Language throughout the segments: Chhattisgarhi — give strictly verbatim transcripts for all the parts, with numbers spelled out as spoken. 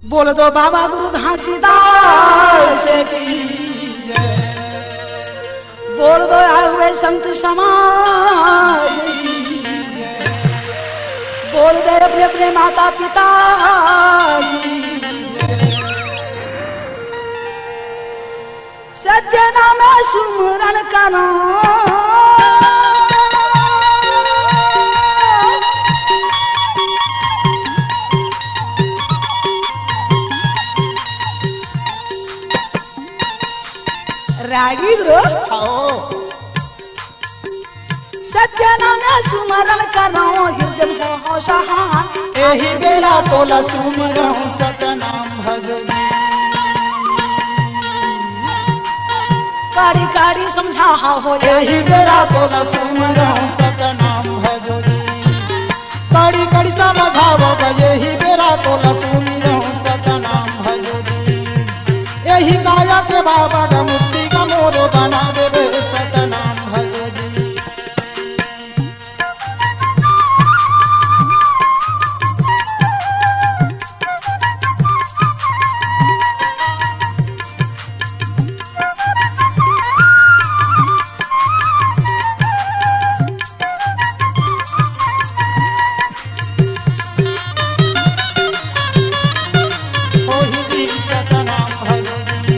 बोल दो बाबा गुरु घासीदास की जय। बोल दो आए हुए संत समाज की जय। बोल दो अपने अपने माता पिता की जय। सत्य नाम सुमरन करो। रागी गुरु। आओ। सत्य नाम सुमरन करो, हृदय हो सहा। एही बेरा तोला सुमरहूँ सतनाम भजो जी। कड़ी कड़ी समझाहा हो, एही बेरा तोला सुमरहूँ सतनाम भजो जी। कड़ी कड़ी समझावो ग, एही बेरा तोला सुमरहूँ सतनाम भजो जी। एही काया के बाबा ग मुक्ति ग मोरो बना देबे सतनाम भजो जी। ओही दिन सतनाम भजो जी।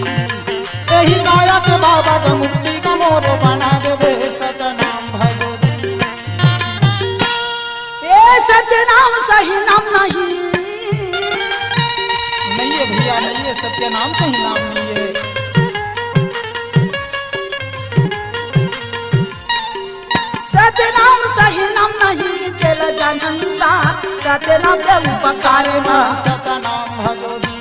एही काया के बाबा ग मुक्ति ग मोरो बना देबे सतनाम भजो जी। ए सत्य नाम सही नाम नहीं। नहीं है भैया, नहीं है, सत्य नाम सही नाम नहीं है। सतनाम सही नाम नहीं, चल जा संसार, सतनाम के उपकार मा। सतनाम भगवती।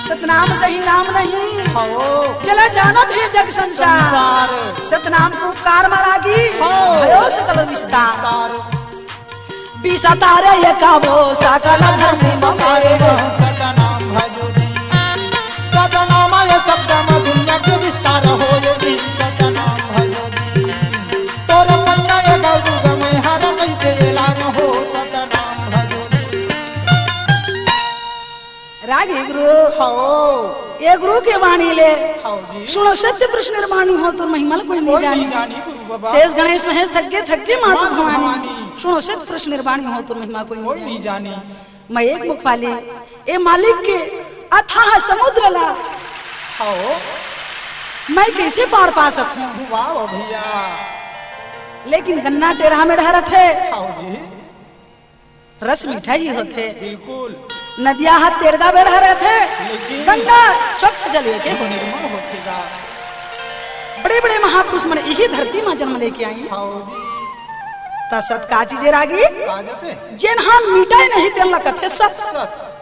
सतनाम सही नाम नहीं। हो। चला जानत हे जग संसार। संसार। सतनाम के उपकार मा रागी। हो। भयो सकल विस्तार। विस्तार। विस्तार एकावो सकल धरती मा पाए। सतनाम भगवती। सतनाम ये शब्द मा दुनिया के विस्तार होय जी। सतनाम भगवती। तोर पैया ये गौरव में हर कैसे ये लाग हो। सतनाम भगवती। रागी गुरु। हो। ए गुरु के वाणी ले। हो जी। सुनो सत्य कृष्ण निर्वाणी हो, तोर महिमा ल कोई नहीं कोई जानी। नहीं जानी गुरु बाबा। शेष गणेश महेश थके थके मातु मातु भवानी। भवानी। सुनो सत्य कृष्ण निर्वाणी हो, तोर महिमा कोई कोई नहीं नहीं जानी। जानी। मैं एक मुख वाली ए मालिक के अथाह समुद्र ला। हो। मैं कैसे पार पा सकूं? वाह भैया। लेकिन गन्ना टेढ़ा मेढ़ा रथे। हो जी। रस मीठा ही होथे। बिल्कुल। नदिया ह तेरगा बेरहा रथे, लेकिन गंगा स्वच्छ जल एके होथे। निर्मल होथे गा। बड़े-बड़े महापुरुष मन इही धरती म जन्म लेके आइन। हव जी। त सत का चीज ए रागी? का जते? जेन ह मिटय नहीं, तेन ल कथे सत। सत।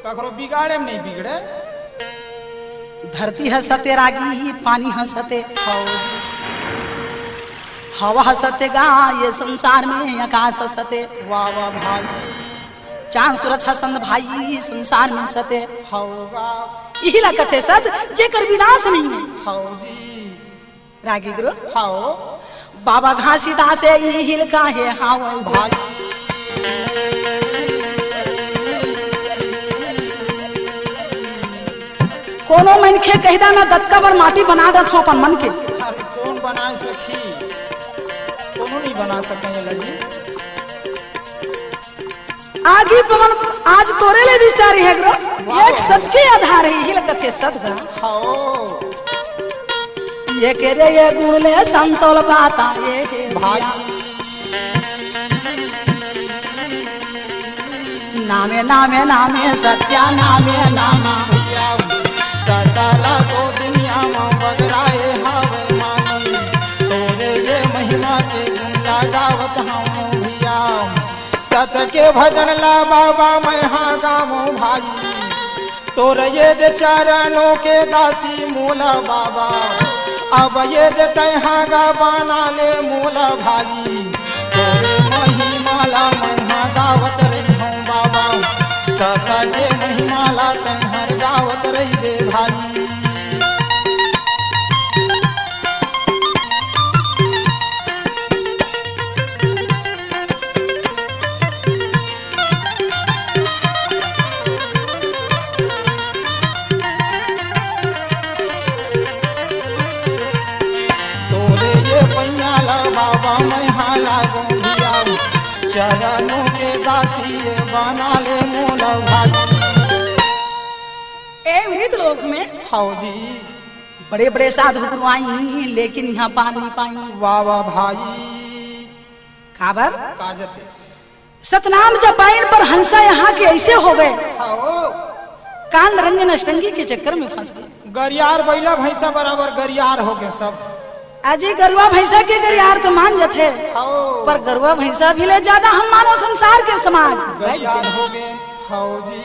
कखरो बिगाड़े म नहीं बिगड़े। धरती ह सते रागी, पानी ह सते। हव जी। हवा ह सते गा, ये संसार में आकाश ह सते। वाह, वाह भाई। चांद सूरज ह संत भाई, संसार में सते। हव गा। इही ला कथे सत, जेकर विनाश नहीं है। हव जी। रागी गुरु। हव। बाबा घासीदास ए इही ल काहे हावय भाई। कोनो मनखे कहिदा, मैं दतका बर माटी बना देत हंव अपन मन के। अरे कोन बनाय सकही? कोनो नहीं बना सके लगी। आगी पवन आज तोरे ले विस्तारी हे गुरु। वाह। एक सत के आधार हे, इही ल कथे सत गा। हव। ये के रे ये गुण ले संतोल बाता ये हे भाई। नामे नामे नामे सत्या नामे नामा। सताला तो दुनिया में बगराए हवे मानी। तोरे ये महिमा के गुण लगावत हंव भैया। सत के भजन ला बाबा मैं हा गावंव भाई। तोर ये दे चरणों के दासी मोला बाबा, अब ये दे तैं हा गा बना ले मोला भाई। तोरे महिमा ला मैं हा गावत रहिहंव बाबा, सत के महिमा ला तैं हर गावत रहिबे भाई। चरणों के दासी ये बना ले मोला भाई। ए मृत लोक में हाओ जी। बड़े बड़े साधु गुरु आई, लेकिन यहाँ पानी पाई। वाह वाह भाई। काबर? काजते। सतनाम जपाइन पर हंसा यहाँ के ऐसे हो गए। हाओ। काल रंजन अष्टंगी के चक्कर में फंस गए। गरियार बैला भैंसा बराबर गरियार हो गए सब। अजी गरुआ भैंसा के गरियार तो मान जथे, हाओ। पर गरुआ भैंसा भी ले ज्यादा हम मानो संसार के समाज। गरियार हो गए, हाओ जी।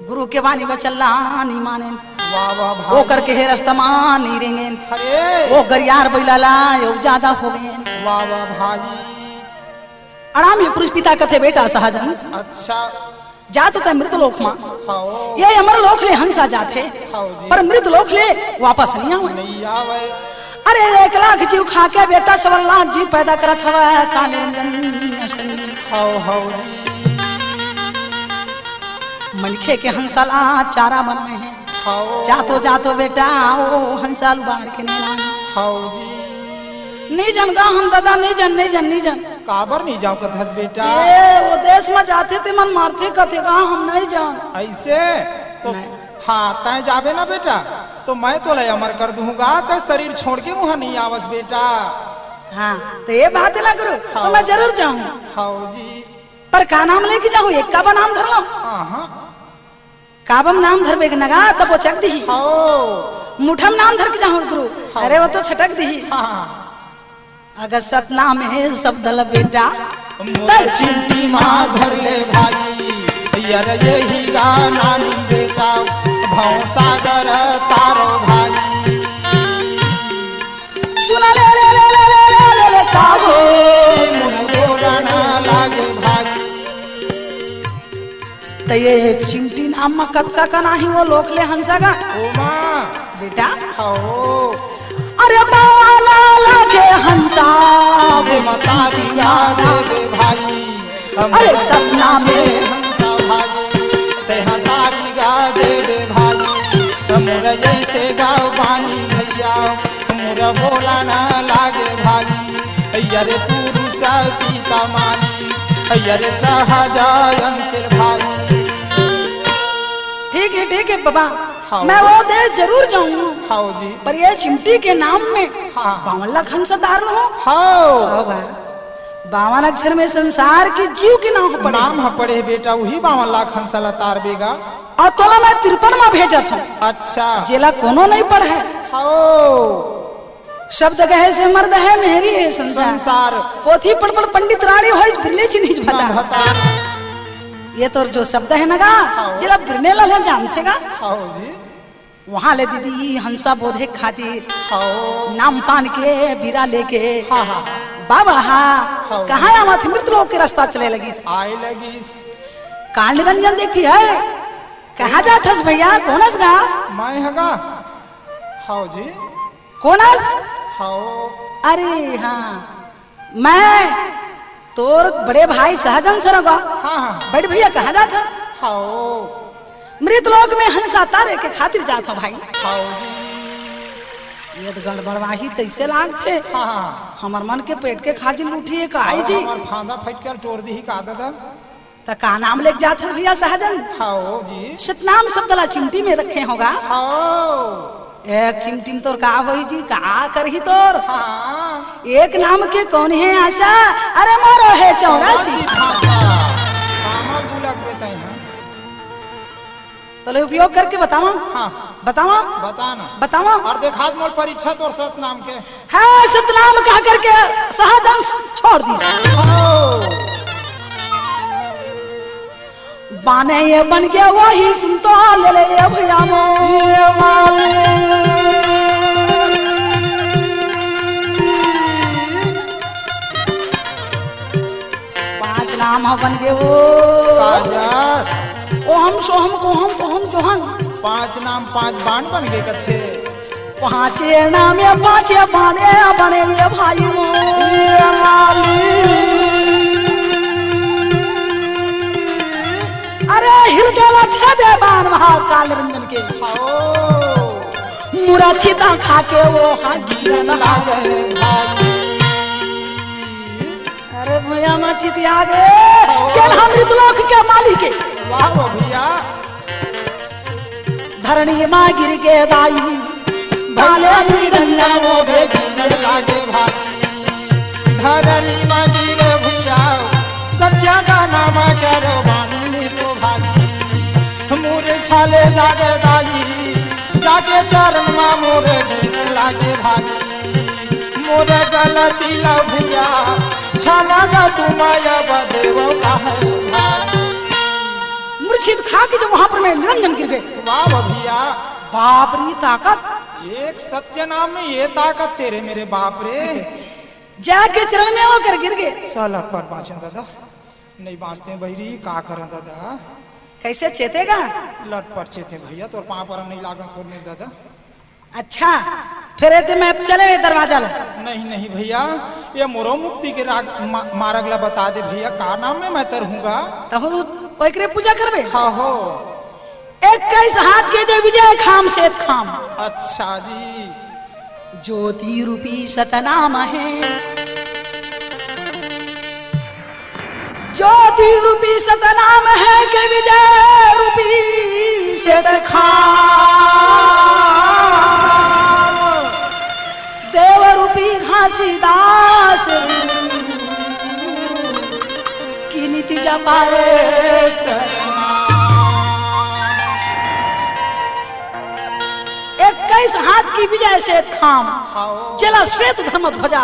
गुरु के बानी बचन ला नी मानेन। वाह, वाह भाई। ओकर के हे रस्ता मा नी रेंगेन। अरे। वो गरियार बैला ला यो ज्यादा हो गए। वाह, वाह भाई। अड़ा में पुरुष पिता कथे बेटा सहजन। अच्छा। जात ते मृत लोक मा। हाओ। ये अमर लोक ले हंसा जाथे। हाओ जी। पर मृत लोक ले वापस नहीं आवे। नहीं आवे। अरे एक लाख जीव खा के बेटा सवा लाख जीव पैदा करत हवा काली रंजन अष्टंगी। हाओ, हाओ जी। मनखे के हंसा ला चारा बनाए हैं। हाओ। जातो, जातो बेटा, ओ हंसा ल उबार के नहीं लान। हाओ जी। नहीं जन गा हम दादा, नहीं जन, नहीं जन, नहीं जन। काबर नहीं जाओ कथस बेटा? ए, वो देश में जाथे ते मन मारथे कथे गा हम नहीं जन। ऐसे? तो नहीं। हाँ, तैं जाबे ना बेटा, तो मैं तोला अमर कर दूंगा, तैं शरीर छोड़ के वहाँ नहीं आवस बेटा। हाँ, तो ये बात ना करो, तो हाओ। मैं जरूर जाऊँ। हाओ जी। पर का नाम लेके जाहूँ, एक काबा नाम धर लो। हाँ, हाँ। काबम नाम धरबे के नगा, तब वो चक दिही। हाओ। मुठम नाम धर के जाहूँ गुरु, हाओ। अरे वो तो छटक दिही। हाँ। अगर सतनाम हे शब्द ल बेटा, मोर चिमटी मा धर ले भाई, यार यही गाना नी बेटा, भव सागर तारो भाई। सुना ले, ले, ले, तारो, मोर गोरा ना लागे भाई। त ये चिमटी नाम म कतका कन आही वो लोक ले हंसा गा? ओ माँ। बेटा। हाओ। अरे बाबा ना लागे हंसा। मता दिया रे भाई। अरे सपना में। हंसा भाई। ते हंसा दिया रे भाई। मोर जैसे गाँव बानी भैया। मोर बोला ना लागे भाई। अरे पुरुष पिता मानी, अरे सहजायन के भाई। ठीक है, ठीक है बाबा, हाँ। मैं वो देश जरूर जाऊँ, हाँ जी। पर ये चिमटी के नाम में हाँ। बावन लाख हंसा तार लूँ। हाँ। बावन अक्षर में संसार के जीव के नाम पड़े। नाम ह पड़े बेटा, वही बावन लाख हंसा ला तार बेगा। अउ तोला मैं तिरपन मा भेजत हूँ। अच्छा। जेला कोनो नहीं पढ़े। हाँ। शब्द कहे से मर्द है मेहरी है संसार। संसार। पोथी पढ़ पढ़ पंडित राड़ी होइस, बिरले चिन्हिस ना भता। भता। ये तोर जो शब्द है ना गा, हाँ। जेला बिरने ला जानथे गा। हाँ जी। वहाँ ले दीदी हंसा बोधे खातिर हाँ। नाम पान के बीरा लेके हाँ, हाँ। बाबा हा हाँ। कहाँ आवत हे मृत लोक के रास्ता चले लगिस। आए लगिस। काल निरंजन देखती है, कहाँ जात हस भैया, कोन हस गा? मैं ह गा। हाँ जी। कोन हस? हाओ। अरे हाँ, मैं तोर बड़े भाई सहजन सरंगा। हाँ, हाँ। बैठ भैया, कहाँ जात हस? हाओ। मृत लोक में हंसा तारे के खातिर जात हूँ भाई। हाओ जी। ये तो गड़बड़वाही तैसे लागथे। हाँ, हाँ। हमर मन के पेट के खाजी लूटी है का आई जी? हमर फांदा फट के टोर दी ही का दादा? त का नाम लेके जात हस भैया सहजन? हाओ जी। सतनाम शब्द ला चिमटी में रखे होगा। हाओ। एक चिमटी में तोर का होई जी, का करही तोर? हाँ। एक नाम के कौन है आशा? अरे मोरो है चौरासी चौरासी भाषा। भाषा। कामल बुलक बेटा है। तो ले उपयोग करके बतावा। हाँ। बतावा। बताना। बतावा। और देखा मोर परीक्षा तोर सतनाम के। है सतनाम कह करके सहजन छोड़ दी। बाने ये बन गया वही सुन तो ले ले ये भैया मो। ये मालिक। पांच नाम ह बन गे ओ। काजस। ओहम सोहम कोहम कोहम जोहम। पांच नाम पांच बाण बन गे कथे। पांचे नाम या पांचे बाण बने ये भाई ओ। ये माली। अरे हृदय ला छेदे बाण महाकाल निरंजन के। ओ। मुरा छिता खा के वो हाथ गिरन लागे भाई। अरे भुइयां म चितिया गे, चल हम मृतलोक के मालिक हे। वाह, वाह भैया। धरनी म गिर गे दाई, भाले भैया, गिर गंगा मोदे गिर लागे भाई। धरनी म गिर भैया, सच्चा गाना म करो बानी तो भाई। मोरे छाले जागे दाई, जागे चरण म मोरे गिर लागे भाई। मोर गलती ला भैया, क्षमा का तू माया बदेवो काहे। मूर्छित खा के जब वहां पर में निरंजन गिर गे। वाह, वाह भैया। बाप री ताकत। एक सत्य नाम में ये ताकत तेरे मेरे बाप रे। जाके चरण में होकर गिर गे। साला पर बाचन दादा, नहीं बाचते बहिरी, का करन दादा? कैसे चेतेगा? लटपट चेते भैया, तोर पाँव पर नहीं लागन तोर मेरे दादा। अच्छा, फिर एते मैं चले ए दरवाजा ला। नहीं, नहीं भैया, ये मोरो मुक्ति के राग मा-, मारग ला बता दे भैया, का नाम में मैं तरहूँगा? तहु ओकरे पूजा करबे? हाँ हो। इक्कीस हाथ के जे विजय खाम सेत खाम। अच्छा जी। ज्योति रूपी सतनाम हे। ज्योति रूपी सतनाम हे के विजय रूपी सेत खाम। देव रूपी घासीदास की नीति जपाए सतनाम। इक्कीस हाथ की विजय सेत खाम। हाँ। जेला श्वेत धर्म ध्वजा,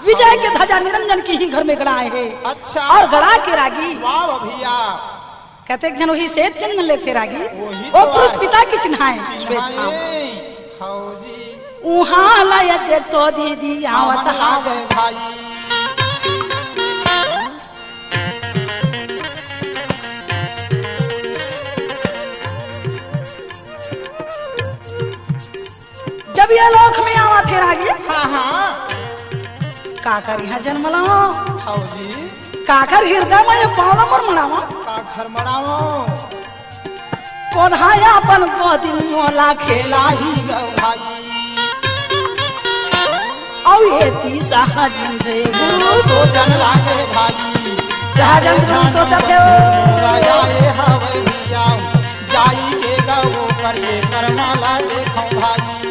विजय के ध्वजा निरंजन के ही घर में गड़ाए हे। अच्छा। और गड़ा के रागी। वाह, वाह भैया। कतेक झन वही सेत चंदन लेथे रागी। वही वो तो पुरुष आय। पिता की चिन्हाए, चिन्हाए। श्वेत धाम। हौ जी। उहाँ ला ये देख तो दीदी आवत आवत हाव। लागे भाई। जब ये लोक में आवत हे रागी। हाँ, हाँ। काकर इहाँ जनम लावंव? हौ जी। काकर हृदय में ये पाँव ला मोर मड़ावंव? काकर मड़ावंव? कोन हा अपन गोदी मोला खेलाही गो भाई। अउ एती सहजन से गुरु सोचन लागे भाई। सहजन से गुरु सोचत हे। जाए हवे भैया, जाई के गो करिए करना लागे भाई।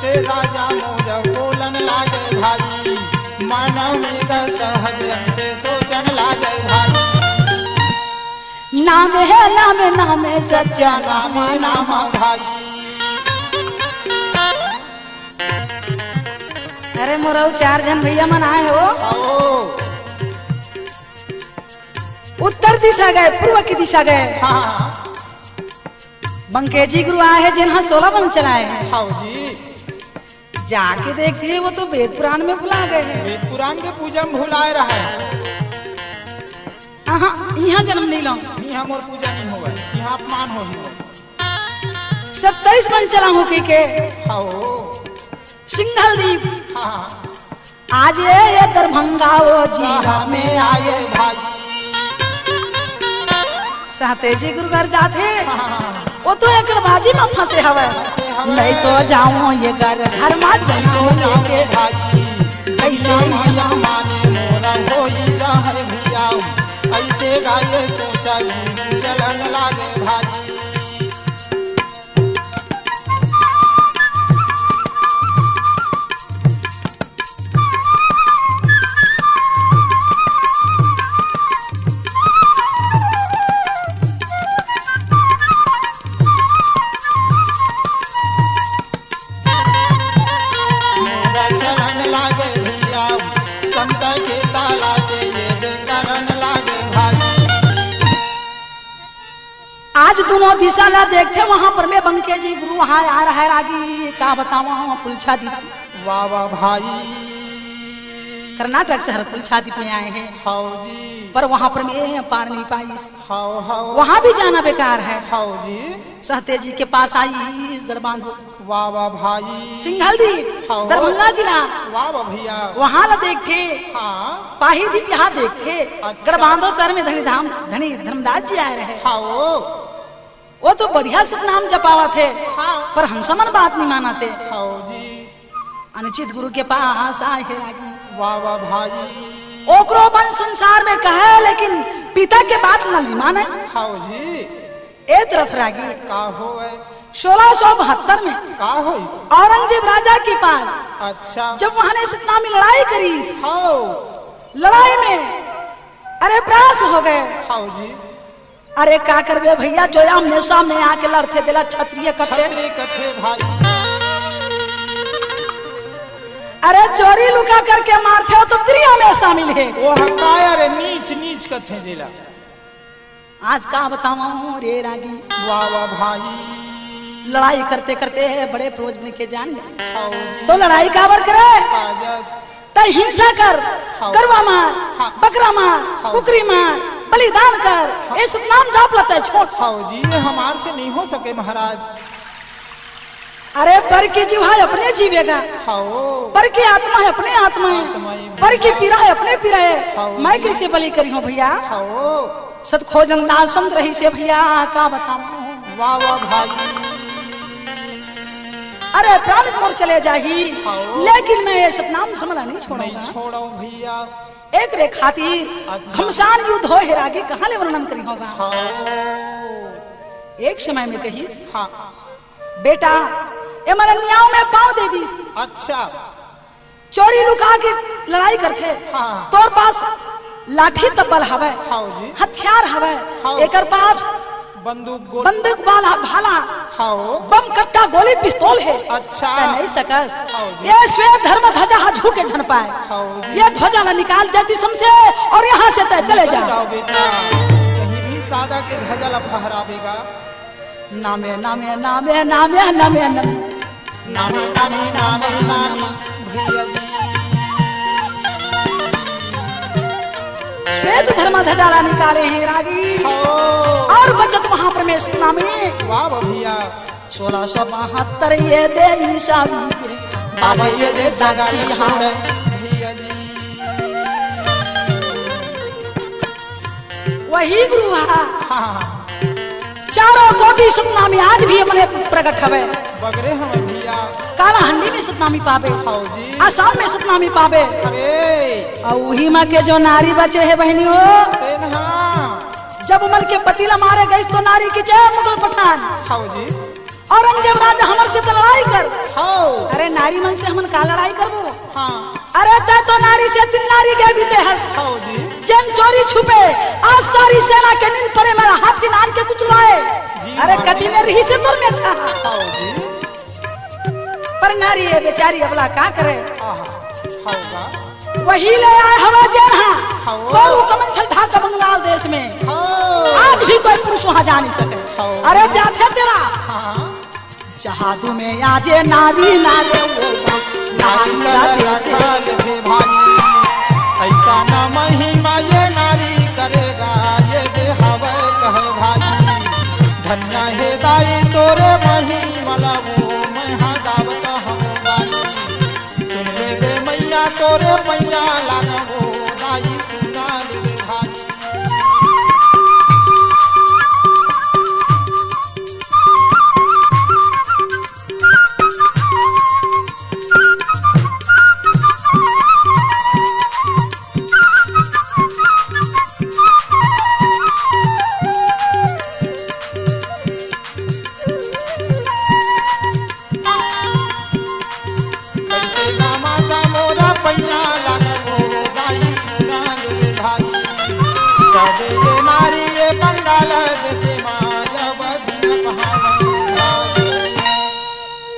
से राजा मोर बोलन लागे भाई, मन में सहज से सोचन लागे भाई। नाम हे, नाम हे, नाम हे, सत्या नाम हे, नाम भाई। अरे मोर अउ चार झन भैया मन आए हो। आओ। उत्तर दिशा गए, पूर्व की दिशा गए। हाँ। बंकेजी गुरु आए हे, जेन हा सोला बन चलाए हे। हाँ जी। जाके देखथे, वो तो वेद पुराण में भुला गए हे। वेद पुराण के पूजा में भुलाए रहा हे। अहाँ, इहाँ जनम नहीं लावंव। इहाँ मोर पूजा नहीं होवय, इहाँ अपमान होही। सत्ताईस बन चलाहूँ कहिके। हाँ हो। सिंघल दीप। हाँ। आज ये, ये दरभंगा वो जिला में आए भाई। सहतेजी गुरु घर जाथे, हाँ। वो तो एकड़बाजी म फंसे हवय। फंसे हवय। नहीं तो जाऊं ये घर, घर मा जनम लेके। भाई। कैसे माने मोरा होई जाहर भैया, ऐसे गाए सोचा चलन लागे भाई। मोरा चलन लागे भैया, संत के ताला से ये बेंदरन लागे भाई। आज दोनों दिशा ला देखथे, वहां पर में बंके जी गुरु वहां आ रहा है रागी, का बतावं हम पुलछा दीदी। वाह वाह भाई। कर्नाटक से हरपुल छाती पे आए हैं। हाव जी। पर वहां पर मैं पार नहीं पाइस। हाव, हाव। वहां भी जाना बेकार है। हाव जी। सहते जी के पास आइस गढ़बांधो। वाह, वाह भाई। सिंघल दीप, हाव। दरभंगा जिला। वाह, वाह भैया। वहां ला देखथे। हाँ। पाही दीप यहाँ देखथे। अच्छा। गढ़बांधो शहर में धनी धाम, धनी धर्मदास जी आए रहे। हाव। वो तो बढ़िया सतनाम जपावत हे, हाँ। पर हमसे मन बात नहीं मानत हे। हाव जी। अनुचित गुरु के पास आए हे रागी। वाह, वाह भाई। ओकरो वंश संसार में कहे, लेकिन पिता के बात न नहीं माने। हाव जी। ए तरफ रागी। का होवे? सोलह सौ बहत्तर में का होइस? औरंगजेब राजा के पास अच्छा। जब वहां ने सतनामी लड़ाई करीस, हाव। लड़ाई में अरे परास्त हो गए। हाव जी। अरे का करबे भैया, जो आमने सामने आके लड़थे तेला क्षत्रिय कथे। क्षत्रिय कथे भाई। अरे चोरी लुका करके मारथे तो तिरिया में शामिल हे। ओह काय रे नीच, नीच कथे जेला। आज का बतावं रे रागी। वाह, वाह भाई। लड़ाई करते करते बड़े प्रोज बन के जान गए। हाव जी। तो लड़ाई काबर करे? काजत। तै हिंसा कर, हाव। गरवा मार, हाँ। बकरा मार, हाव। कुकरी मार, बलिदान कर, हाँ। ए सतनाम जाप ला तै छोड़। हाव जी, ये हमार से नहीं हो सके महाराज। अरे बर की जीव हे अपने जीवेगा, हाव। बर की आत्मा हे अपने आत्मा हे, आत्मा हे बर की भैया। पीरा हे अपने पीरा हे, हाव मैं जी। कैसे बलि करिहूं भैया? हाव। सत खोजन दास संत रहिसे भैया, का बतावं। वाह, वाह भाई। अरे प्राण मोर चले जाही, हाव। लेकिन मैं ये सतनाम धर्म ला नहीं छोड़ूंगा। नहीं छोड़ो भैया। एकरे खातिर अच्छा। घमसान युद्ध होय हे रागी, कहां ले वर्णन करिहूं गा। हाव। एक समय में कहिस, हाँ। बेटा, ए मन अन्याय में पांव दे दिस। अच्छा। चोरी लुका के लड़ाई करथे। हाँ। तोर पास लाठी तब्बल हवय, हाव जी। हथियार हवय, हाव। एकर पास बंदूक गोल- बंदूक वाला भाला, हाव। बम कट्टा गोली पिस्तौल हे। अच्छा। तै नहीं सकस। हाव जी। ये श्वेत धर्म ध्वजा हा झुके झन पाए। हाव जी। ये ध्वजा ला निकाल देतिस हमसे और यहां से तै चले जा। जाओ बेटा, कहीं भी सादा के ध्वजा ला फहरावेगा। नामे, नामे, नामे, नामे, नामे, नामे। नामे, नामे, नामे, नामे, भैया जी। श्वेत धर्म ध्वजा ला निकाले हे रागी। हो। और बचत महाप्रमेश नामे। वाह, वाह भैया। सोलह सौ बहत्तर ये दे ईसा के। बाबा ये दे साक्षी हाँ। छोड़े, भैया जी। वही गुरु हा। हाँ, हाँ। चारों कोटि सतनामी आज भी अपने प्रगट हवे। बगरे हवे भैया। कालाहंडी में सतनामी पाबे। हाव जी। आसाम में सतनामी पाबे। अरे। अउ उही मा के जो नारी बचे हे बहिनी हो। तेन हा। जब उमन के पति ला मारे गइस तो नारी किहिस मुगल पठान। हाव जी। औरंगजेब राजा हमर से तो लड़ाई कर। हाव। अरे नारी मन से हमन का लड़ाई करबो? हाँ। अरे तै तो नारी से तीन नारी के बीते हस। हाव जी। जेन चोरी छुपे, आज सारी सेना के नींद परे मेरा हाथ के नान के कुछ लाए। जी अरे माँ। कति में रही से तोर में अच्छा। हाव जी। पर नारी ये बेचारी अबला का करे? आहा, हाव का? वही ले आए हवा जेन हा। हाव। तो वो कमन छल था का बंगाल देश में। हाव। आज भी कोई पुरुष वहाँ जा नहीं सके। हाव। अरे जाथे तेरा। हाँ। जहादू में आजे नारी नारे वो नारी नारी नारे नारे नारे भाई। ऐसा ना महिमा ये नारी करेगा, ये दे हवे कहे भाई। धन्य हे दाई तोरे महिमा ला वो मैं हाँ गावत हूँ गाई। सुन ले बे मैया तोरे मैया ला वो दाई सुना ले बे भाई।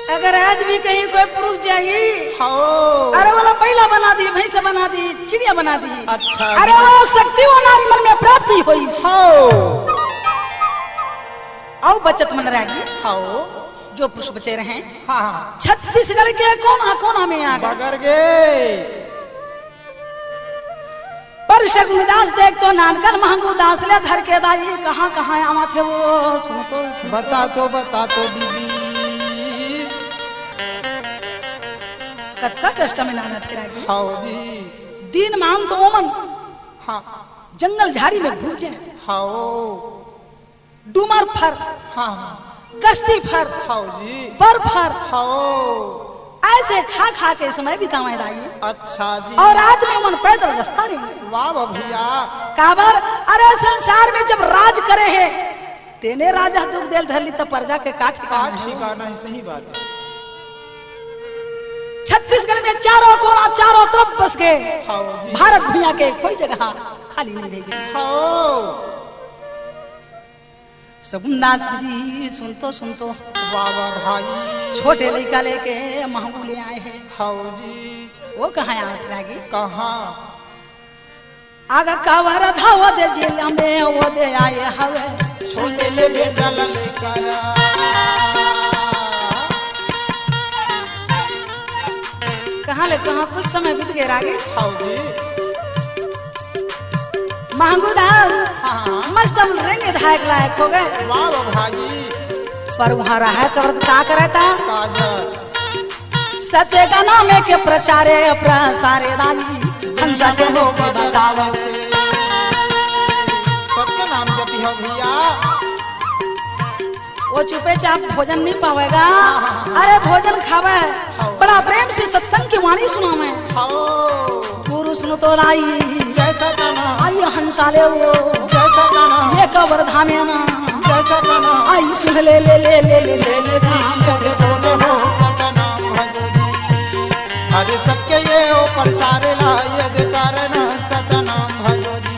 अगर आज भी कहीं कोई पुरुष जाही, हाव। अरे वाला बैला बना दी, भैंसा बना दी, चिड़िया बना दी। अच्छा। अरे वाला शक्ति वो नारी मन में प्राप्ति होई। हाव। अउ बचत मन रह गई। हाव। जो पुरुष बचे रहे। हाँ, हाँ। छत्तीसगढ़ के कोना कोना में आ गए। बगर गए। शकुनिदास देख तो नानकन महंगू दास ले धर के दाई, कहाँ कहाँ आवत हे वो, सुन तो, सुन तो। बता तो, बता तो दीदी। कतका कष्ट में नानक के रागी। हाव जी। दिन मान तो ओमन हाँ। जंगल झाड़ी में घूम जाए। हाव। डूमर फर, हाँ, हाँ। गश्ती फर, हाव जी। बर फर, हाव। ऐसे खा खा के समय बितावे दाई। अच्छा जी। और रात में ओमन पैदल रास्ता रेंगे। वाह, वाह भैया। काबर? अरे संसार में जब राज करे हे, तेने राजा दुख देल धरली, तब प्रजा के का ठिकाना का हे? ठिकाना हे, सही बात हे। छत्तीसगढ़ में चारों कोना, चारों तरफ बस गए। हाव जी। भारत भुइयां के कोई जगह खाली नहीं रह गई। हाव। सगुन दास दीदी, सुन तो, सुन तो। वाह, वाह भाई। छोटे लइका लेके महंगू ले आए हे। हाव जी। वो कहाँ आए थे रागी? कहाँ? आगा कावर धावा दे जिला में वो दे आए हवे। छोटे ले बेटा ललकारा। कहाँ ले कहाँ कुछ समय बीत गए रागी। हाव जी। महंगू दास, हाँ, हाँ। मस्त हम रेंगे धायक लायक हो गए। वाह, वाह भाई। पर वहाँ रहा कबर का करे था? काजल। सत्य का नाम के प्रचारे प्रसारे रागी, हम सत्य लोग बतावत। सत्य नाम जपी हो भैया। वो चुपे चाप भोजन नहीं पावेगा। हाँ, हाँ, हाँ। अरे भोजन खावे, हाँ। बड़ा प्रेम से सत्संग की वाणी सुनावे। हाँ। गुरु सुन तो राई, जय सतनाम। आई हंसाले वो, जय सतनाम। ये कबर धामे ना, जय सतनाम। आई सुन ले, ले, ले, ले, ले, ले, ले, धाम। जय सतनाम, सतनाम भजो जी। अरे सत्य ये ओ प्रचार ला, ये कारण सतनाम भजो जी।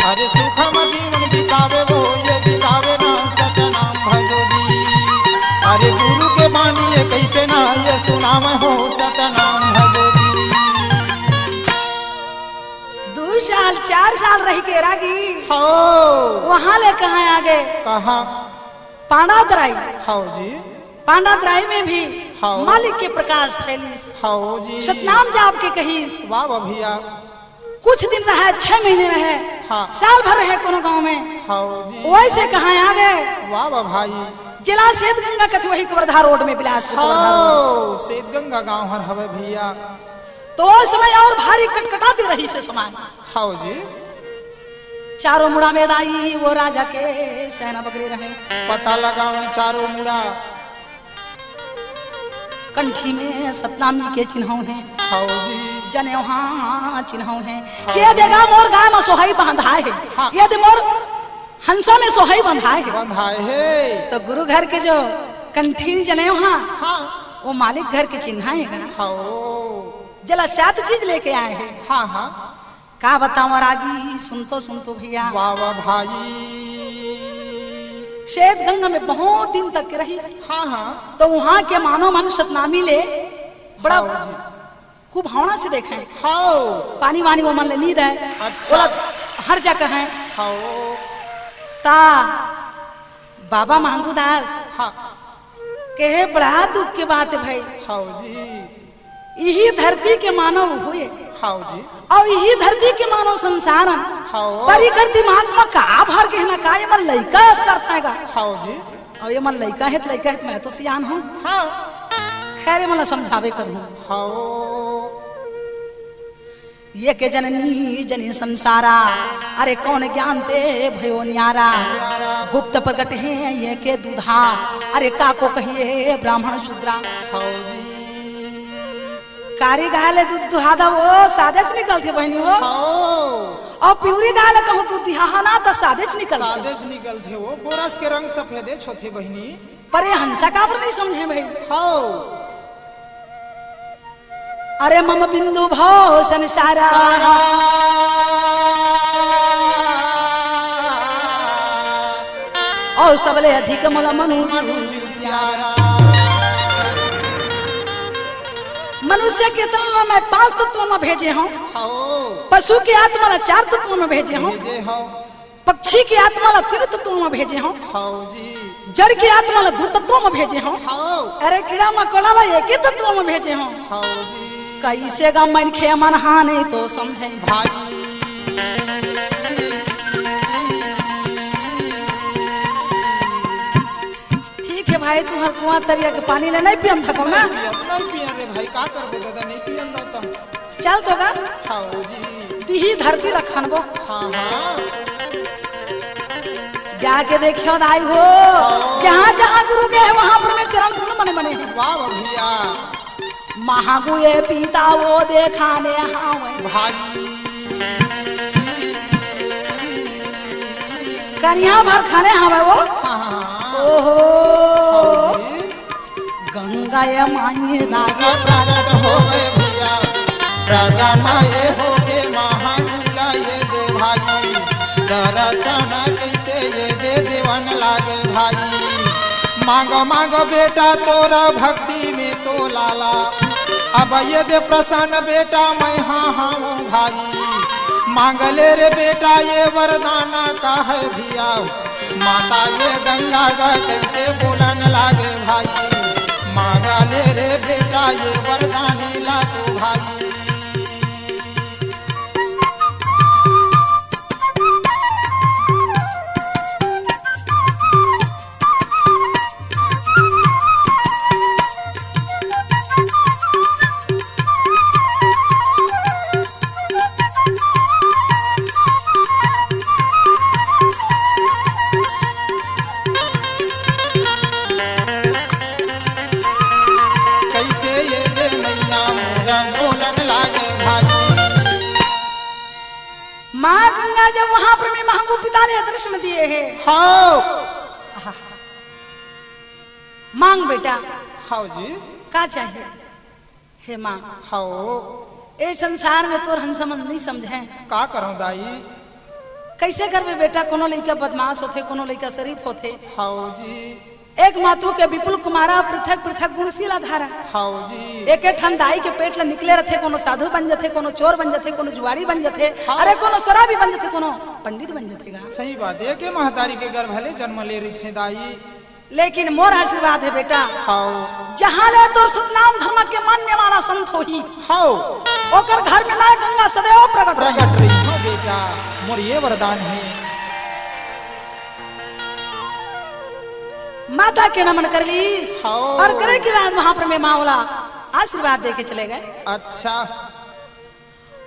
अरे सुखम जीवन बितावे वो, ये बितावे ना सतनाम भजो जी। अरे गुरु के बानी ये कैसे ना ये सुनावे हो सतनाम भजो जी। दू साल, चार साल रह के रागी। हाँ। वहाँ ले कहाँ आ गए? कहाँ? पांडातराई। हाँ जी। पांडातराई में भी हाँ। मालिक के प्रकाश फैलिस। हाँ जी। सतनाम जाप के कहिस। वाह, वाह भैया। कुछ दिन रहे, छह महीने रहे, हाँ। साल भर रहे कोनो गांव में। हाँ जी। वैसे कहाँ आ गए? वाह, वाह भाई। जिला श्वेत गंगा कथे वही कवर्धा रोड में, बिलासपुर कवर्धा रोड। हाँ, श्वेत गंगा गांव हर हवे भैया। तो वो समय और भारी कटकटाती रहिस समय। हाव जी। चारों मुड़ा में दाई वो राजा के सेना बगरे रहे। पता लगावन चारों मुड़ा। कंठी में सतनामी के चिन्हव हे। हाव जी। जनेऊ हा चिन्हव हे। हाँ। ये देगा मोर गाय में सोहई बंधाय हे। हाँ। ये दे मोर हंसा में सोहई बंधाय हे। बंधाय हे। तो गुरु घर के जो कंठी जनेऊ हा, हाँ। वो मालिक घर के चिन्हा हे का? हाव। जला सात चीज लेके आए हे। हाँ, हाँ। का बतावं रागी, सुन तो, सुन तो भैया। वाह, वाह भाई। श्वेत गंगा में बहुत दिन तक के रहिस। हाँ, हाँ। तो वहाँ के मानव मन सतनामी ले बड़ा हाँ जी। खूब भावना से देखे। हाँ। पानी वानी वो मन ले नी दे। अच्छा। बोला, हर जगह है। हाँ। ता बाबा महंगू दास हाँ। कहे, बड़ा दुख के बात हे भाई। हाव जी। इही धरती के मानव हुए। हाव जी। अउ इही धरती के मानव संसार हे। हाव। पर इकर दिमाग म का भर गे हे ना, का एमन लइका अस करत हे गा। हाव जी। अउ एमन लइका हे त लइका हे त मैं तो सियान हूँ। हाँ। खैर, एमन ला समझाबे करहूँ। हाव। ये के जननी जनी संसारा, अरे कौन ज्ञान ते भयो न्यारा। गुप्त प्रगट हे ये के दूधा, अरे काको कहिए ब्राह्मण शूद्रा। हाव जी। कारी गाय ले दूध दुहादा वो सादेच निकलथे बहिनी हो। हाव। अउ पिवरी गाय ले कहूँ दूध दिहा ना त सादेच निकलथे। सादेच निकलथे वो, गोरस के रंग सफेदेच होथे बहिनी। पर ये हंसा काबर नहीं समझे भाई? हाव। अरे मम बिंदु भव संसारा। सारा। अउ सबले अधिक मोला मनु मनु जीव प्यारा। मनुष्य के तन ला मैं पांच तत्व म भेजे हंव। हव। पशु के आत्मा ला चार तत्व म भेजे हंव। भेजे हव। पक्षी के आत्मा ला तीन तत्व म भेजे हंव। हव जी। जड़ के आत्मा ला दू तत्व म भेजे हंव। हव। अरे कीड़ा मकोड़ा ला एके तत्व म भेजे हंव। हव जी। कइसे गा मनखे मन हानि तो समझे। भाई। ठीक हे भाई, तुंहर कुआं तरिया के पानी ला नइ पियन सकव ना? नइ पियन, नइ पियन रे भाई, का करबो दादा, नइ पियन दादा। चल तो गा। हव जी। तिही धरती ला खनबो। हाँ, हाँ। जाके देखियो दाई हो, हाँ। जहाँ जहाँ गुरु गए हैं, वहाँ पर में चरण धूल बने बने हैं। वाह, वाह भैया। महंगू ये पीता वो देखाने हावय। भाई। कनिहा भर खाने हावय वो। हाँ, हाँ, हाँ। ओहो। भाई। गंगा ये माई ना प्रगट होवे भैया, प्रगट ये होगे महागुला ये दे भाई, दर्शन कइसे ये दे देवन लागे भाई। मांग मांग बेटा तोरा भक्ति में तो लाला, अब ये दे प्रसन्न बेटा मैं हाँ हाँ भाई। मांग ले रे बेटा ये वरदान का है भैया, माता ये गंगा गा कइसे बोलन लागे भाई, मांगा ले रे बेटा ये वरदानी ला तो भाई। कइसे ये दे मैया मोरा बोलन लागे भाई। माँ गंगा जब वहाँ पर में महंगू पिता ले दर्शन दिए हे। हव। आहा। मांग बेटा। हव जी। का चाही? हे माँ। हव। ए संसार में तोर हम समझ नइ समझें। का करंव दाई? कइसे करबे बेटा, कोनो लइका बदमाश होथे, कोनो लइका शरीफ होथे। हव जी। एक मातु के विपुल कुमारा, पृथक पृथक गुण शीला धारा। हव जी। एके ठन दाई के पेट ले निकले रथे, कोनो साधु बन जथे, कोनो चोर बन जथे, कोनो जुआड़ी बन जथे, हाँ। अरे कोनो शराबी बन जथे, कोनो पंडित बन जथे गा। सही बात, एके महतारी के गर्भ ले जन्म ले रहिथे दाई। लेकिन मोर आशीर्वाद हे बेटा, हव। जहाँ ले तोर सतनाम धर्म के मानने वाला संत होही, हव। ओकर घर में माय गंगा सदैव प्रगट रही। प्रगट रही हो बेटा, मोर ये वरदान हे। माता के नमन कर लीस, हव। अउ करे के बाद वहाँ पर में माँ ओला आशीर्वाद दे के चले गए। अच्छा।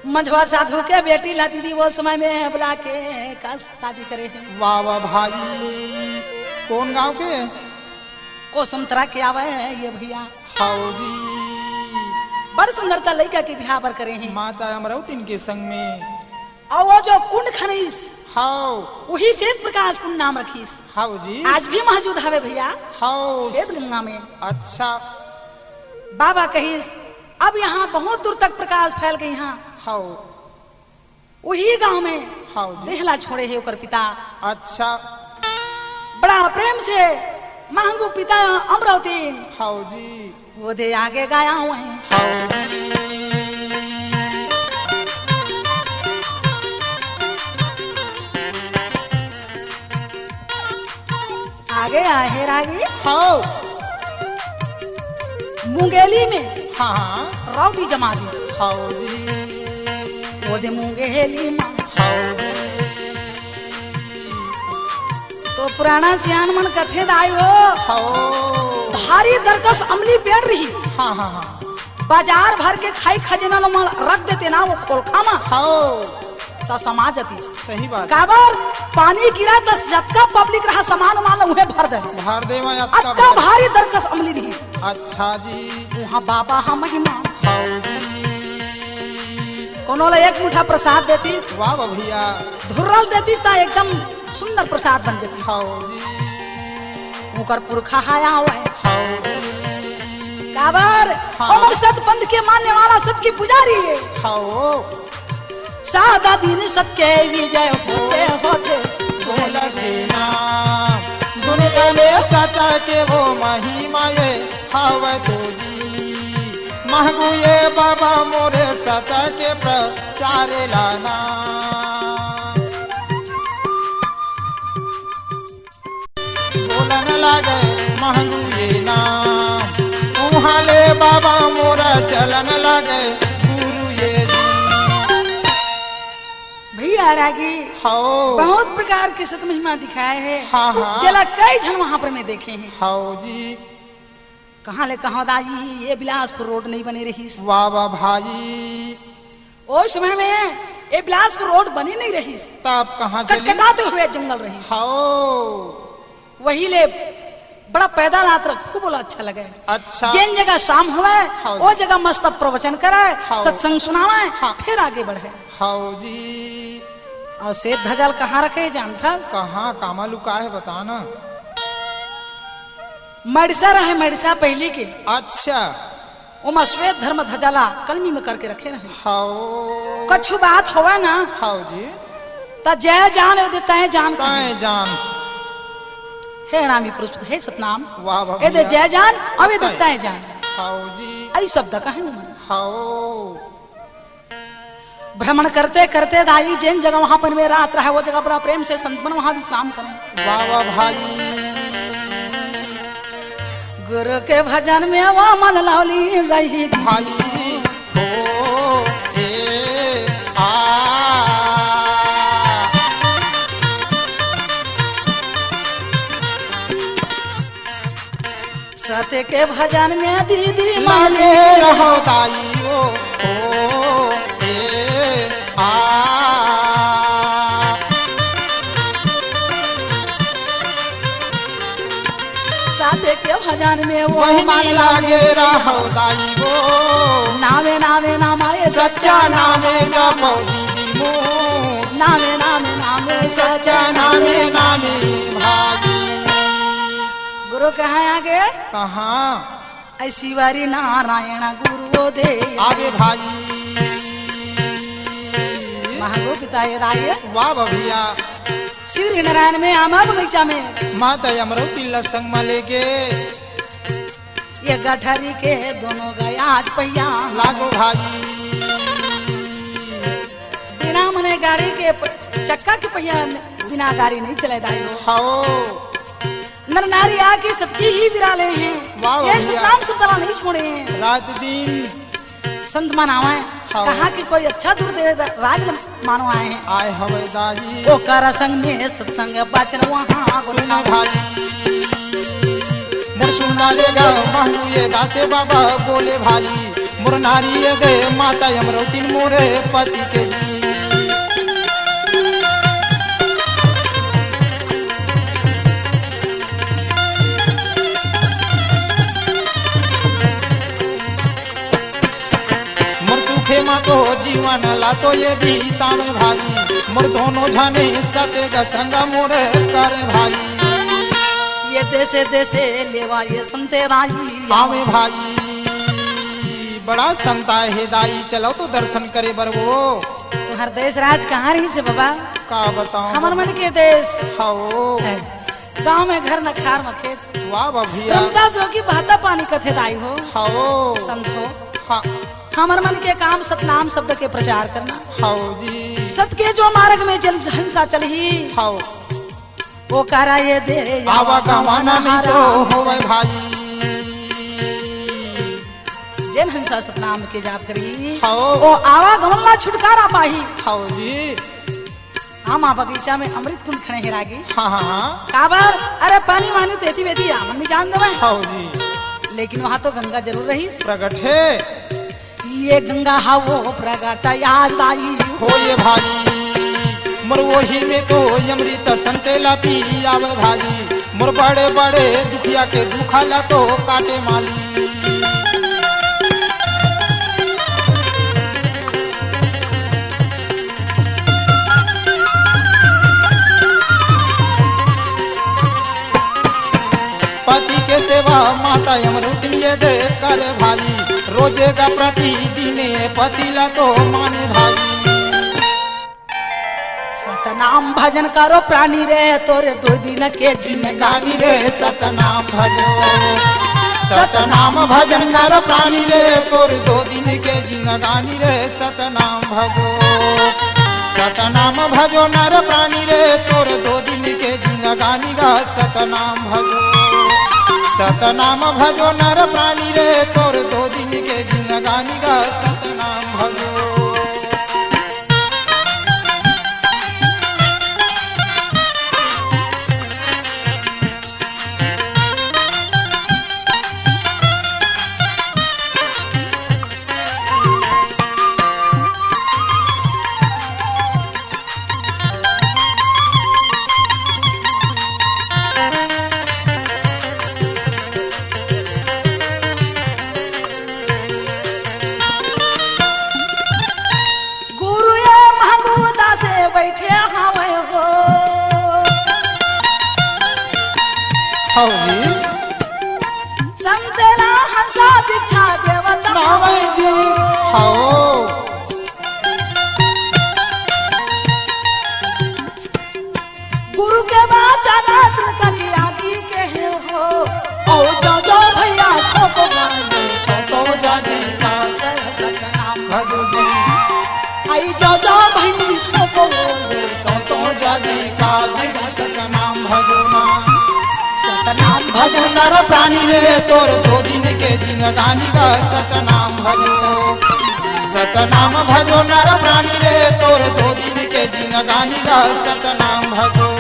मंझवा साधु के बेटी ला दीदी वो समय में बुला के का शादी करे हे। वाह, वाह भाई। कोन गांव के? कोसमतरा के आवे हे ये भैया। हव जी। बड़ सुंदरता लइका के बिहाव बर करे हे। माता अमरौतिन के संग में। अउ वो जो कुंड खनिस, हव। उही श्वेत प्रकाश कुंड नाम रखिस। हव जी। आज भी मौजूद हवे भैया। हव। श्वेत गंगा में। अच्छा। बाबा कहिस, अब यहाँ बहुत दूर तक प्रकाश फैल गे हे। हव। उही गांव में, हव जी। देहला छोड़े हे ओकर पिता। अच्छा। बड़ा प्रेम से महंगू पिता अमरौतिन। हव जी। वो दे आगे गाया हुए। हव जी। आगे आहे रागी। हव। मुंगेली में हाँ, हाँ। राउटी जमा दिस। हव जी। वो दे मुंगेली में। हव जी। तो पुराना सियान मन कथे दाई हो। हव। भारी दरकस अमली पेड़ रही। हाँ, हाँ, हाँ। बाजार भर के खाई खजेना ल मन रख देते ना वो खोलखा मा। हव। त समा जतिस। सही बात। काबर पानी गिरा त जतका पब्लिक रहा सामान उमान ल उहे भर दे। भर दे मैं अतका अतका भर। भारी दरकस अमली रही। अच्छा जी। उहाँ बाबा हा महिमा। हव जी। कोनो ल एक मुठा प्रसाद देतिस। वाह, वाह भैया। धुर्रल देतिस त एकदम सुंदर प्रसाद बन जतिस। हव जी। ओकर पुरखा हा आवय। हव जी। काबर हाँ। ओमन सत पंथ के मानने वाला सत के पुजारी हे। हव। सादा दिन सत के विजय होथे होथे। बोल देना, दुनिया में सत के वो महिमा ये हव तो जी। महंगू ये बाबा मोरे सत के प्रचार लाना। बोलन लागे महंगू ये नाम, उहाँ ले बाबा मोरा चलन लागे गुरु ये जी। भैया रागी, हौ। बहुत प्रकार के सत महिमा दिखाए हे। हाँ, हाँ। जेला कई झन वहाँ पर मैं देखे हे। हौ जी। कहाँ ले कहाँ दाई, ये बिलासपुर रोड नहीं बने रहिस। वाह, वाह भाई। ओ समय में ये बिलासपुर रोड बनी नहीं रहिस। तब कहाँ चली? कटकटाते हुए जंगल रहिस। हौ। वही ले बड़ा पैदल यात्रा खूब बोला अच्छा लगे। अच्छा। जेन जगह शाम होवे, हाँ जी। ओ जगह मस्त प्रवचन करे, हाँ। सत्संग सुनावे, हाँ। फिर आगे बढ़े। हौ जी। अउ श्वेत ध्वजा ल कहाँ रखे हे जानथस? कहाँ, कामा लुकाए हे, बता ना। मड़सा रहे, मड़सा पहिली के। अच्छा। ओमा श्वेत धर्म ध्वजा ला कलमी में करके रखे रहे। हौ। कछु बात होवे ना। हौ जी। त जय जान, ए दे तय जान। तय जान। हे नामी पुरुष, हे सतनाम। वाह, वाह ए दे भैया। जय जान, अउ ए दे तय। तय जान। हौ जी। अई शब्द कहे ना। हौ। भ्रमण करते करते दाई जेन जगह वहां पर में रात रहे, वो जगह बड़ा प्रेम से संत मन वहां विश्राम करें। वाह, वाह भाई। गुरु के भजन में वो मन लौली गई। भाई, ओ, ए, आ। सत्य के भजन में दीदी लागे माने। रहो दाई ओ, ओ, ए, आ। सत्य के भजन में वो बहिनी मान लागे लागे। रहो दाई ओ। नामे नामे नामाए सच्चा सच्चा नामे नामे जपो दीदी मोर। नामे नामे नामे सच्चा नामे नामे भाई। गुरु कहाँ आगे? कहाँ? ऐ शिवारी नारायण गुरु दे। आगे भाई। महागो पिता ये राय। वाह भैया। शिवरी नारायण में आमा बगीचा में। माता अमरौती ला संग मा लेके। ये गठरी के दोनों गया आज पहिया। लागो भाई। बिना मने गाड़ी के प-, चक्का के पहिया बिना गाड़ी नहीं चले दाई हो। हौ। नर नारी आके सबकी ही बिरा ले हैं। वाह, ये भैया। सतनाम सतला नहीं छोड़े हैं। रात दिन। संत मन आवे, हाँ। कहाँ के कोई अच्छा दूर दे राज मानो आए हैं। आए हवे दाई। ओकर संग में सत्संग वचन वहाँ सुन भाई। मोर सुना ले गा महू ये दासे बाबा बोले भाई। मोर नारी ये दे माता अमरौतिन मोरे पति के जी। मोर सुखे मा तो जीवन ला तो ये बीतावे भाई, मोर दोनों झने सते ग संग मोर करे भाई। ये देसे देसे लेवा ये संते राई। आवे भाई, बड़ा संता हे दाई, चलो तो दर्शन करे बर वो। तुम्हार देश राज कहाँ रहिस हे बाबा? का बताओ हमर बाबा। मन के देश। हौ। गाँव में घर न खार म खेत। वाह, वाह भैया। रमता जोगी बहता पानी कथे दाई हो। हौ। संत हो। हाँ। हमर मन के काम सतनाम शब्द के प्रचार करना। हौ जी। सत के जो मार्ग में जन हंसा चलही। हौ। ओकरा ये दे आवागमन नहीं तो होवे भाई। जेन हंसा सतनाम के जाप करही, हौ। वो आवागमन ला छुटकारा पाही। हौ जी। आमा बगीचा में अमृत कुंड खड़े हे रागी। हाँ, हाँ, हाँ। काबर? अरे पानी वानी तो एती वेती आमन भी जान देवे। हौ जी। लेकिन वहाँ तो गंगा जरूर रही। प्रगट हे। ये गंगा हा वो प्रगट याद आई। हो ये भाई, मोर वही में तो अमृत संते ला पी आवे भाई। मोर बड़े बड़े दुखिया के दुखा ला तो काटे माली। पति के सेवा माता अमरौतिन ये दे करे भाई, रोजे का प्रतिदिन पति ला तो माने भाई। सतनाम भजन करो प्राणी रे, तोरे दो दिन के जिंदगानी रे, सतनाम भजो। सतनाम भजन नर प्राणी रे, तोर दो दिन के जिंदगानी रे, सतनाम भजो। सतनाम भजो नर प्राणी रे, तोर दो दिन के जिंदगानी गा, सतनाम भजो। सतनाम भजो नर प्राणी रे, तोर दो दिन के जिंदगानी गा, सतनाम भजो। गुरु ये महमूदा से बैठे हवे हो। हौ जी। संतेला हंसा दीक्षा देवत नावै जी। हौ। गुरु के बाचा नाथ कटिया जी के हे हो। ओ जो जो भैया को को तो जागी का सतनाम भजो जी। आई जो जो भैया को को तो तो जागी का सतनाम भजो ना। सतनाम भजो नर प्राणी रे, तोर दो दिन के जिंदगानी का सतनाम भजो। सतनाम भजो नर प्राणी रे, तोर दो दिन के जिंदगानी का सतनाम भजो।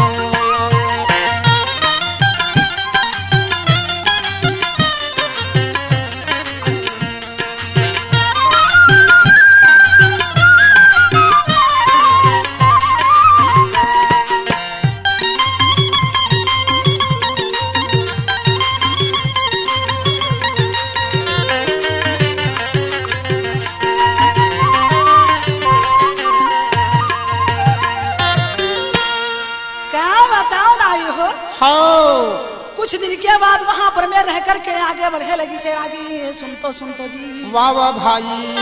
का बताओ दाई हो? हाँ। कुछ दिन के बाद वहां पर मैं रह करके आगे बढ़े लगी से आगे सुनतो सुनतो जी। वाह वाह भाई।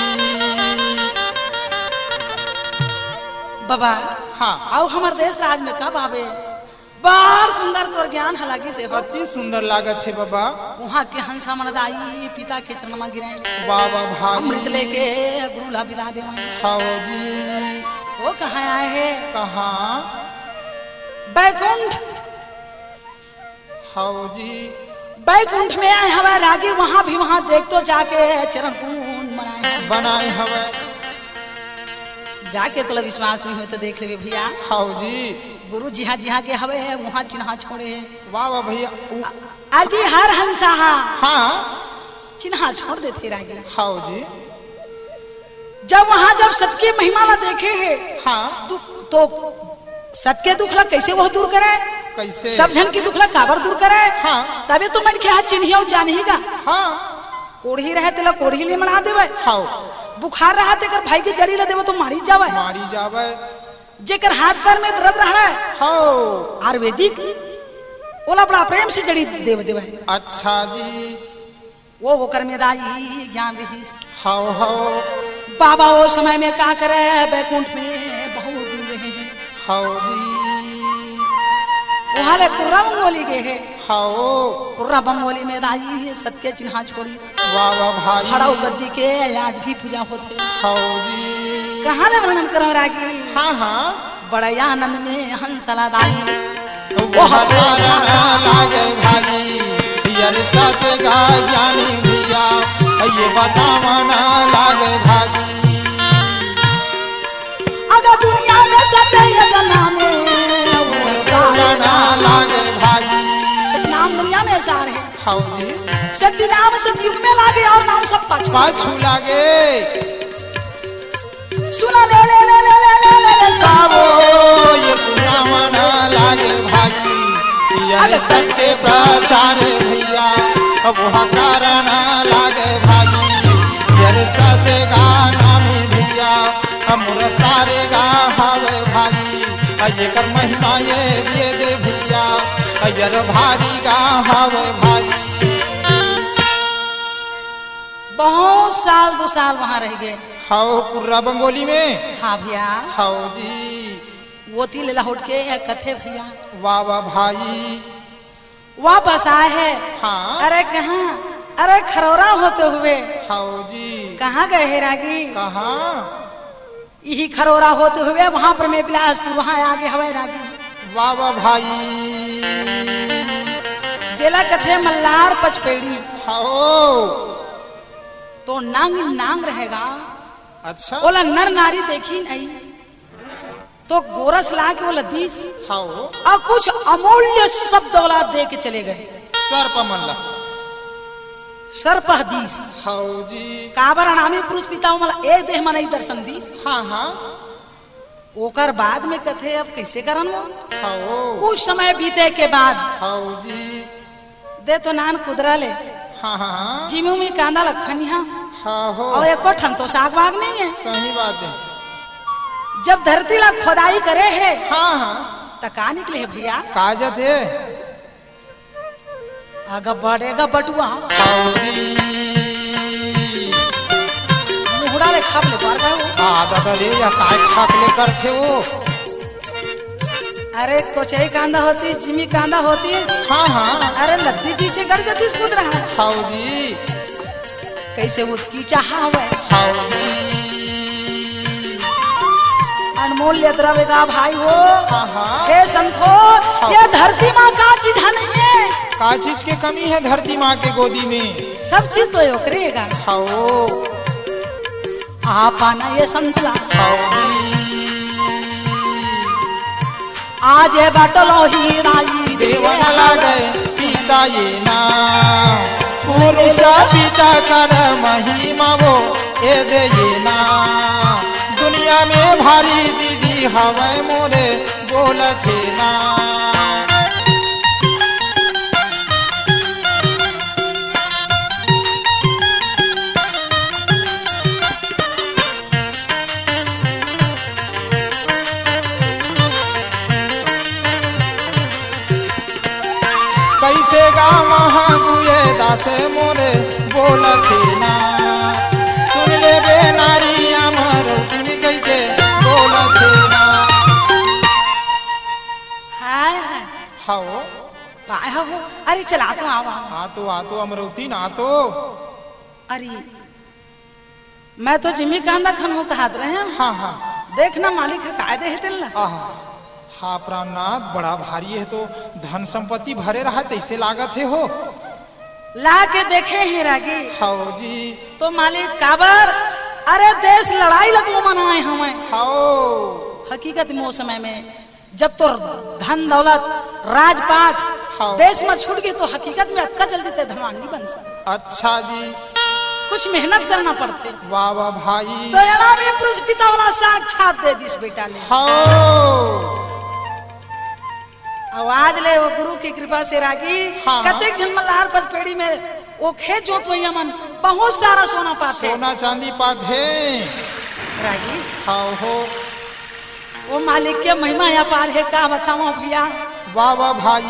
बाबा। हाँ। आओ हमर देश राज में कब आवे? बड़ सुंदर तोर ज्ञान ह लागिस हे हो। अति सुंदर लागत हे बाबा। उहाँ के हंसा मन दाई पिता के चरण म गिरे। वाह वाह भाई। अमृत लेके गुरु ला बिदा देवय। हव जी। वो कहाँ आए हे? कहाँ? बैकुंठ। हव जी। बैकुंठ में आए हवय रागी, वहाँ भी वहाँ देख तो जाके चरण कुंड बनाए हवय। बनाए हवय। जाके तोला विश्वास नहीं होय तो देख लेबे भैया। हव जी। गुरु जिहाँ जिहाँ के हवे, उहाँ चिन्हा छोड़े हे। वाह, वाह भैया। उ- अजी हर हंसा हा। हाँ। चिन्हा छोड़ देथे रागी। हव जी। जब वहाँ जब सत के महिमा ला देखे हे, हाँ। दु-, तो सत के दुख ला कैसे वो दूर करे? कैसे? सब झन के दुख ला काबर दूर करे? हाँ। तबे तो मनखे हा चिन्ही अउ जानही गा। हाँ। कोढ़ी रहे तेला कोढ़ी ले मढ़ा देवे। हाँ। बुखार रहा तेकर भाई के जड़ी ला देवे तो मारी जावे। मारी जावे। जेकर हाथ पैर में दर्द रहा है, हाँ। आयुर्वेदिक, ओला बड़ा प्रेम से जड़ी देवे देवे। अच्छा जी। वो ओकर में दाई ज्ञान रहिस। हव, हव। बाबा वो समय में का करे, बैकुंठ में बहुत दिन रहे हैं। हव जी। वहाँ ले कुर्रा बंगोली गए हैं। हव। कुर्रा बंगोली में दाई सत के चिन्हा छोड़िस। वाह, वाह भाई। खड़ाऊ गद्दी के आज भी पूजा होथे। हव जी। कहाँ ले वर्णन करो रागी? हाँ, हाँ। बड़े आनंद में हंसला दाई। वह तारण लागे भाई, यार सत का ज्ञानी भैया, ये बतावन लागे भाई। अगर दुनिया में सत्य ये जमाने, वो तारण लागे भाई। सतनाम दुनिया में सार है। हाँ जी। सत्य नाम सतयुग में लागे और नाम सब पाछू। पाछू लागे। सुना ले, ले, ले, ले, सावो, ये सुनावन लागे भाई, यार अरे सत्य प्रचार भैया, अब वह कारण लागे भाई, यार ससे गाना में भैया, हमर सारे गा हवे भाई, अ, एकर महिमा ये वेद भैया, अ, यार भारी गा हवे भाई। बहुत साल, दो साल वहाँ रह गए। हव, कुर्रा बंगोली में? हाँ भैया। हव जी। वो तिल लहुट के कथे भैया। वाह, वाह भाई। वापस आए हैं। हाँ। अरे कहाँ? अरे खरोरा होते हुए। हव जी। कहाँ गए हे रागी? कहाँ? इही खरोरा होते हुए वहां पर मैं बिलासपुर वहां आगे हवय रागी। वाह वाह भाई। जेला कथे मल्लार पचपेड़ी। हव। तो नांग नांग रहेगा। अच्छा। ओला नर नारी देखी नहीं। तो गोरस ला के ओला दीस। हव। अउ कुछ अमूल्य शब्द ओला दे के चले गए। सर्प मन ला। सर्प ह दीस। हव जी। काबर अनामी पुरुष पिता ओमन ला ए देह म नहीं दर्शन दीस। हाँ, हाँ। ओकर बाद में कथे, अब कैसे करन वो? हव। कुछ समय बीते के बाद। हव जी। दे तो नान कुदरा ले। हाँ, हाँ, हाँ। जिमी उमी कांदा लखन यहाँ। हाँ हो। अउ एको ठन तो साग वाग नहीं है। सही बात है। जब धरती ला खोदाई करे हे, हाँ, हाँ। त का निकले हे भैया? का जथे? अगा बड़े गा बटुआ। हव जी। मुहड़ा ले खाप ले पार गए हो। आ दादा रे, या काय खाप ले करथे वो? अरे कोचई कांदा होतिस, जिमी कांदा होतिस। हाँ, हाँ। अरे लद्दी जी से गड़ जतिस कूद रहा है। हव जी। कैसे उतकी चाहावे। हव जी। अनमोल यात्रा बेगा भाई हो। हाँ, हाँ। हे संतो, हाँ। ये धरती माँ का चीज है नहीं है? का चीज के कमी है धरती माँ के गोदी में? सब चीज तो ओकरे गा। हव। आपन ये संतला। हव जी। आज ये बटलो ही राई देवन लागे पिता ये ना। पुरुष पिता कर महिमा वो ए दे ये ना। दुनिया में भारी दीदी हवय मोरे बोलथे ना। कैसे गाँव गुए दास मोरे बोलथे ना। सुन ले बे नारी अमरौतिन कहिके बोलथे ना। हाय, हाय। हव। काय हव? अरे चला तो आवा। आ तो, आ तो अमरौतिन आ तो। अरे मैं तो जिमी कांदा खनहूँ कहत रहेंव। हाँ, हाँ। देख ना मालिक ह काय दे हे तेन ला। आहा, हा प्राणनाथ बड़ा भारी हे तो धन संपत्ति भरे रहा तइसे लागत हे हो। ला के देखे हे रागी। हव जी। तो मालिक काबर? अरे देश लड़ाई ला तो मनाए हवय। हव। हकीकत में ओ समय में जब तोर धन दौलत, राजपाट हव। देश म छूट गे तो हकीकत में अतका जल्दी ते धनवान नहीं बन सकत। अच्छा जी। कुछ मेहनत करना पड़थे। वाह वाह भाई। तो एड़ा में पुरुष पिता वाला साक्षात दे दिस बेटा ले। हव। अउ आज ले वो गुरु की कृपा से रागी हाँ। कतेक झन मल्हार पचपेड़ी में वो खेत जोतवइया मन बहुत सारा सोना पाथे। सोना चांदी पाथे। रागी। हव हो। वो मालिक के महिमा अपार हे, का बतावंव भैया। वाह वाह भाई।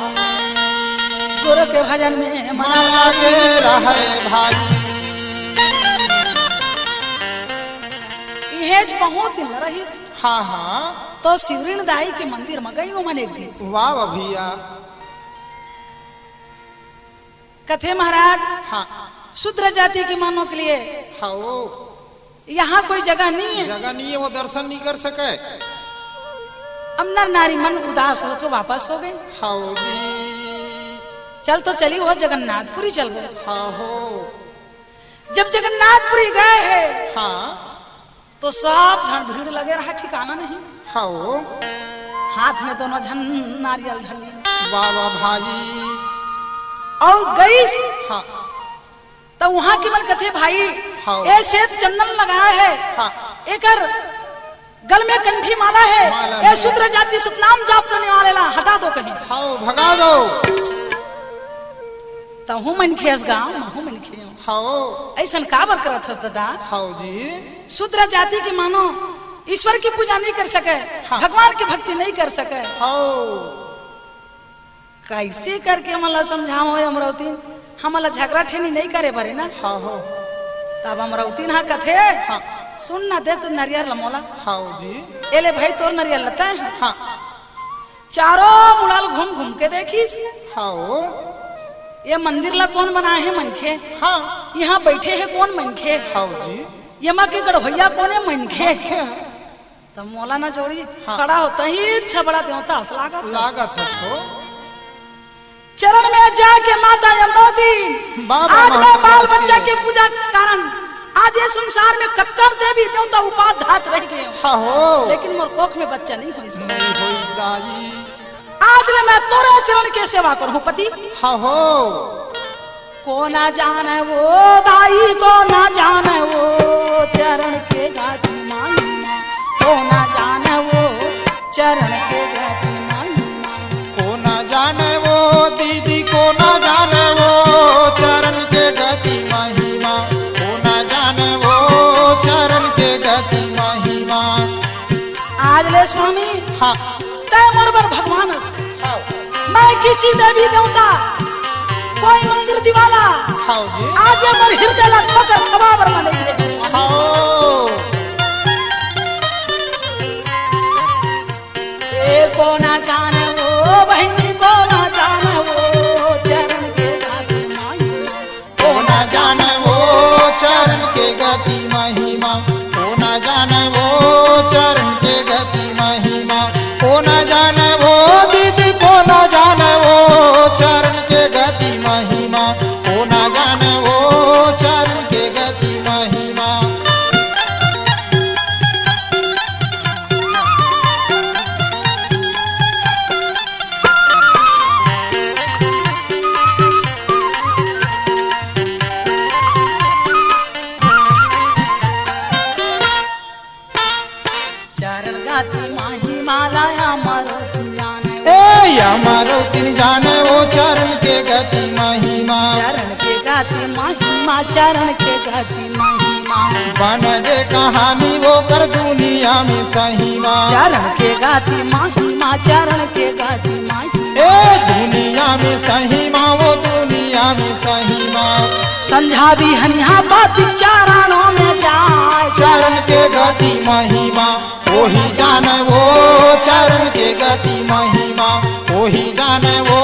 गुरु के भजन में मन मन लागे रहे भाई। इहेच बहुत दिन रहिस। हाँ, हाँ। तो शिवरीन दाई के मंदिर म गई ओमन एक दिन। वाह वाह भैया। कथे महाराज, हाँ। शूद्र जाति के मानव के लिए हाँ, वो। यहाँ कोई जगह नहीं है। जगह नहीं है, वो दर्शन नहीं कर सके। अब नर नारी मन उदास होके वापस हो गए। हाँ, वो जी। चल तो चली वो जगन्नाथपुरी चल गए। हाँ, हो। जब जगन्नाथपुरी गए हैं, हाँ। तो सब झन भीड़ लगे रहा, ठिकाना नहीं। हाँ, वो। हाथ में दोनों झन नारियल धर लिए। वाह, वाह, भाई। अउ गईस। हाँ। त उहाँ के मन कथे, "भाई, हाँ। ए सेत चंदन लगाए हे, हाँ। एकर गल में कंठी माला हे, माला ए हे। शूद्र जाति सतनाम जाप करने वाले ला हटा दो कहीं से।" हाँ, भगा दो। तहूँ मनखे अस गा, महूँ मनखे हूँ। हाँ। ऐसन काबर करत हस दादा? हाँ जी। शूद्र जाति के मानो ईश्वर की पूजा नहीं कर सके, हाँ। भगवान की भक्ति नहीं कर सके। हाँ। कैसे करके हमन ला समझावं हे अमरौतीन? हमन ला झगड़ा ठेनी नहीं करे बरे ना। हाँ हो। तब अमरौतीन हा कथे, हाँ। सुन ना दे तो नरियर ला मोला। हाँ जी। ए ले भाई तोर नरियर लता है। हाँ। चारों मुड़ाल घूम घूम के देखिस। हाँ हो। ये मंदिर ला कोन बनाए हे मनखे? हाँ। यहाँ बैठे हे कोन मनखे? हाँ जी। ये माँ के गढ़वैया कोन हे मनखे? मनखे हे। त मोला ना जोड़ी, हाँ। खड़ा होता ही छबड़ा देवता अस लागत हे। लागत हे तो। चरण में जाके माता यमुनोती, बाबा आज मैं बाल बच्चा के पूजा के कारण आज ये संसार में कतका देवी देवता उपाध्यात रह गए हो। हाँ हो। लेकिन मोर कोख में बच्चा नहीं होइस। नहीं होइस दाई। आज ले मैं तोरे चरण के सेवा करहूँ पति। हाँ हो। कोना जाने वो दाई, कोना जाने वो चरण के गति महिमा। कोना जाने वो चरण के गति महिमा। कोना जाने वो दीदी, कोना जाने वो चरण के गति महिमा। कोना जाने वो चरण के गति महिमा। आज ले स्वामी, हाँ। तैं मोर बर भगवान अस। हाँ। मैं किसी देवी देवता, कोई मंदिर दिवाला, हाँ जी। आज ये मोर हृदय ला ठोकर खवा बर मैं नहीं भेजूँ। हाँ। ए कोना जाने वो बहिनी, कोना जाने वो चरण के गति महिमा। कोना जाने वो चरण के गति महिमा। कोना जाने वो चरण के गति महिमा। कोना जाने वो दीदी, कोना जाने वो चरण के गति महिमा। कोना जाने वो चरण के गति महिमा। चरण गति महिमा ला अमर जाने। ए, अमर तिन जाने वो चरण के गति महिमा। चरण के गति महिमा, चरण के गति महिमा। बन जे कहानी वो कर दुनिया में सहीमा। चरण के गति महिमा, चरण के गति महिमा। ए दुनिया में सहीमा, वो दुनिया में सहीमा। संझा बिहनिया पति चरणों में जाए। चरण के गति महिमा, ओही जाने वो चरण के गति महिमा। ओही जाने वो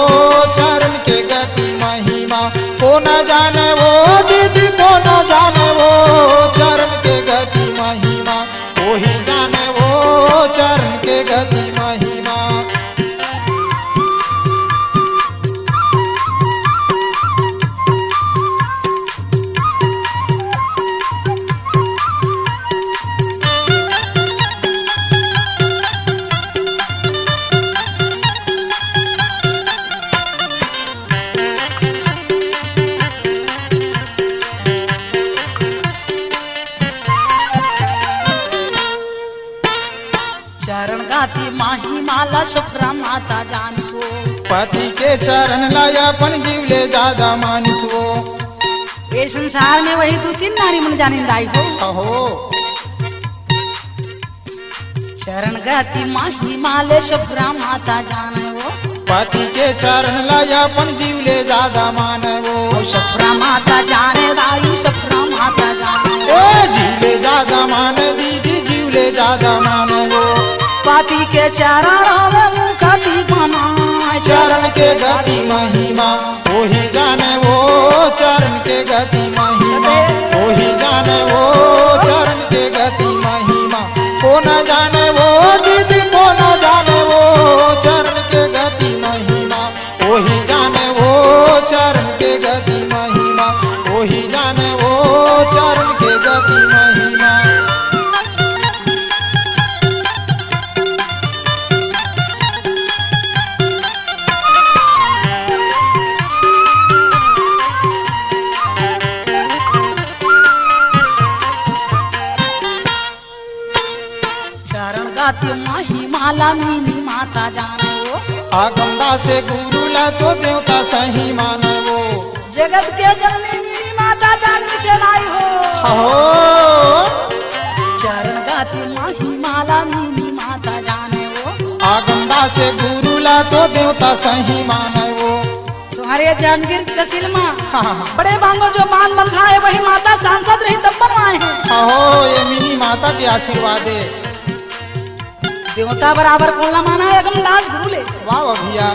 चरण के गति महिमा। कोना जाने वो दीदी, कोना जाने वो चरण के गति महिमा। ओही जाने वो चरण के गति महिमा। चरण गति महिमा ला सुभद्रा माता जानिस वो। पति के चरण ला अपन जीव ले जादा मानिस वो। ए संसार में वही दू तीन नारी मन जानिन दाई हो। अहो। चरण गति महिमा ले सुभद्रा माता जाने वो। पति के चरण ला अपन जीव ले जादा माने वो। ओ सुभद्रा माता जाने दाई, सुभद्रा माता जाने। ए जीव ले जादा माने दीदी, जीव ले जादा माने वो। पति के चरण में मुक्ति बनाए। चरण के गति महिमा, ओही जाने वो चरण के गति महिमा। ओही जाने वो चरण के गति महिमा। कोना जाने वो दीदी, कोना जाने वो चरण के गति महिमा। ओही जाने वो चरण के गति महिमा। ओही जाने वो चरण के गति महिमा। चरण गति महिमा ला मिनी माता जाने वो। आगमदा से गुरु ला तो देवता सही माने वो। जगत के जननी मिनी माता जानी से लाई हो। अहो। चरण गति महिमा ला मिनी माता जाने वो। आगमदा से गुरु ला तो देवता सही माने वो। तुम्हारे जांजगीर तहसील में हाँ, हाँ, हाँ। बड़े बांगो जो बांध बंधा है, वही माता सांसद रही तब बनवाए हैं। अहो, ये मिनी माता के आशीर्वाद है। देवता बराबर कोन ला माना है, अगम दास गुरु ले। वाह, वाह भैया।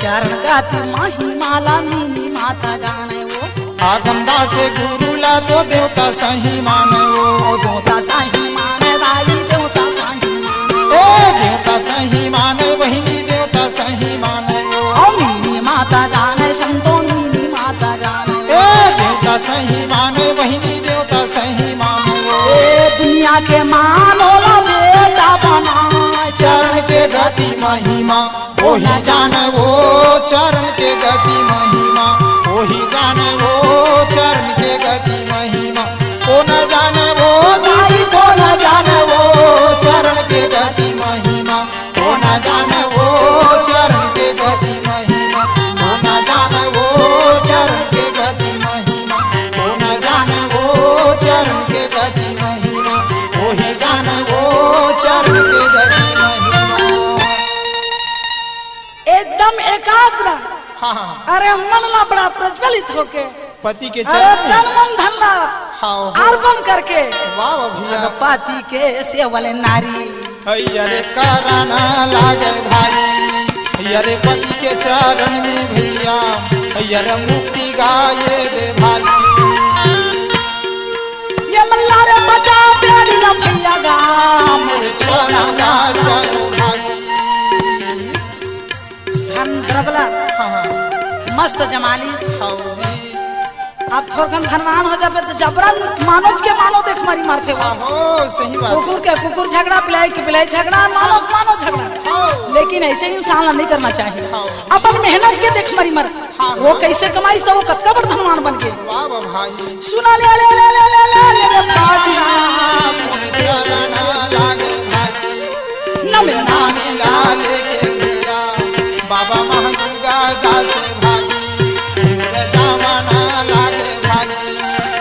चरण गति महिमा ला मिनी माता जाने वो। आगम दास गुरु ला तो देवता सही माने वो। देवता सही माने भाई, देवता सही माने। ओ देवता सही माने बहिनी, देवता सही माने वो। ओ मिनी माता जाने संतो, मिनी माता जाने। ए देवता सही माने बहिनी, देवता सही माने वो। ए दुनिया के मानो ला बेटा बना, चरण के गति महिमा। ओही जाने वो चरण के गति महिमा, ओही जाने वो चरण के गति महिमा। को न जाने वो दाई, को न जाने वो चरण के गति महिमा, को न जाने वो चरण के गति महिमा, को न जाने वो चरण के गति महिमा, को न जाने वो चरण के गति महिमा, ओही जाने वो चरण के गति महिमा। एकदम एकाग्र। हाँ, हाँ। अरे मन ला बड़ा प्रज्वलित होके, पति के अरे चरण में। तन मन धन ला हाँ, हो। अर्पण करके। वाह, वाह भैया। अगर पति के सेवल नारी। अरे करना लागे भाई, अरे पति के चरण में भैया, अरे मुक्ति गाए दे भाई। ये मल्ला रे बचा बेड़ी ना भैया गाम। छोड़ा ना चलो भाई। धन द्रबला। हाँ, हाँ। मस्त जमाली। हाँ जी। अब थोरकन धनवान हो जाबे तो जबरन मानोज के मानो देख मरी मरथे वो। हाँ, हो, सही बात। कुकुर के कुकुर झगड़ा, बिलाई के बिलाई झगड़ा, मानो के मानो झगड़ा। हाँ। लेकिन ऐसे इंसान ला नहीं करना चाहिए। हाँ। अपन मेहनत के देख मरी मर। हाँ, वो हाँ। कैसे कमाइस तो वो कतका बड़ धनवान बन गए। वाह, वाह भाई। सुना ले, ले, ले, ले, ले, ले, ले, ले, बाबा। चरण लागे भाई। नम नाम लाल के मेरा बाबा महंगा दास भाई। मोर जावाना लागे भाई,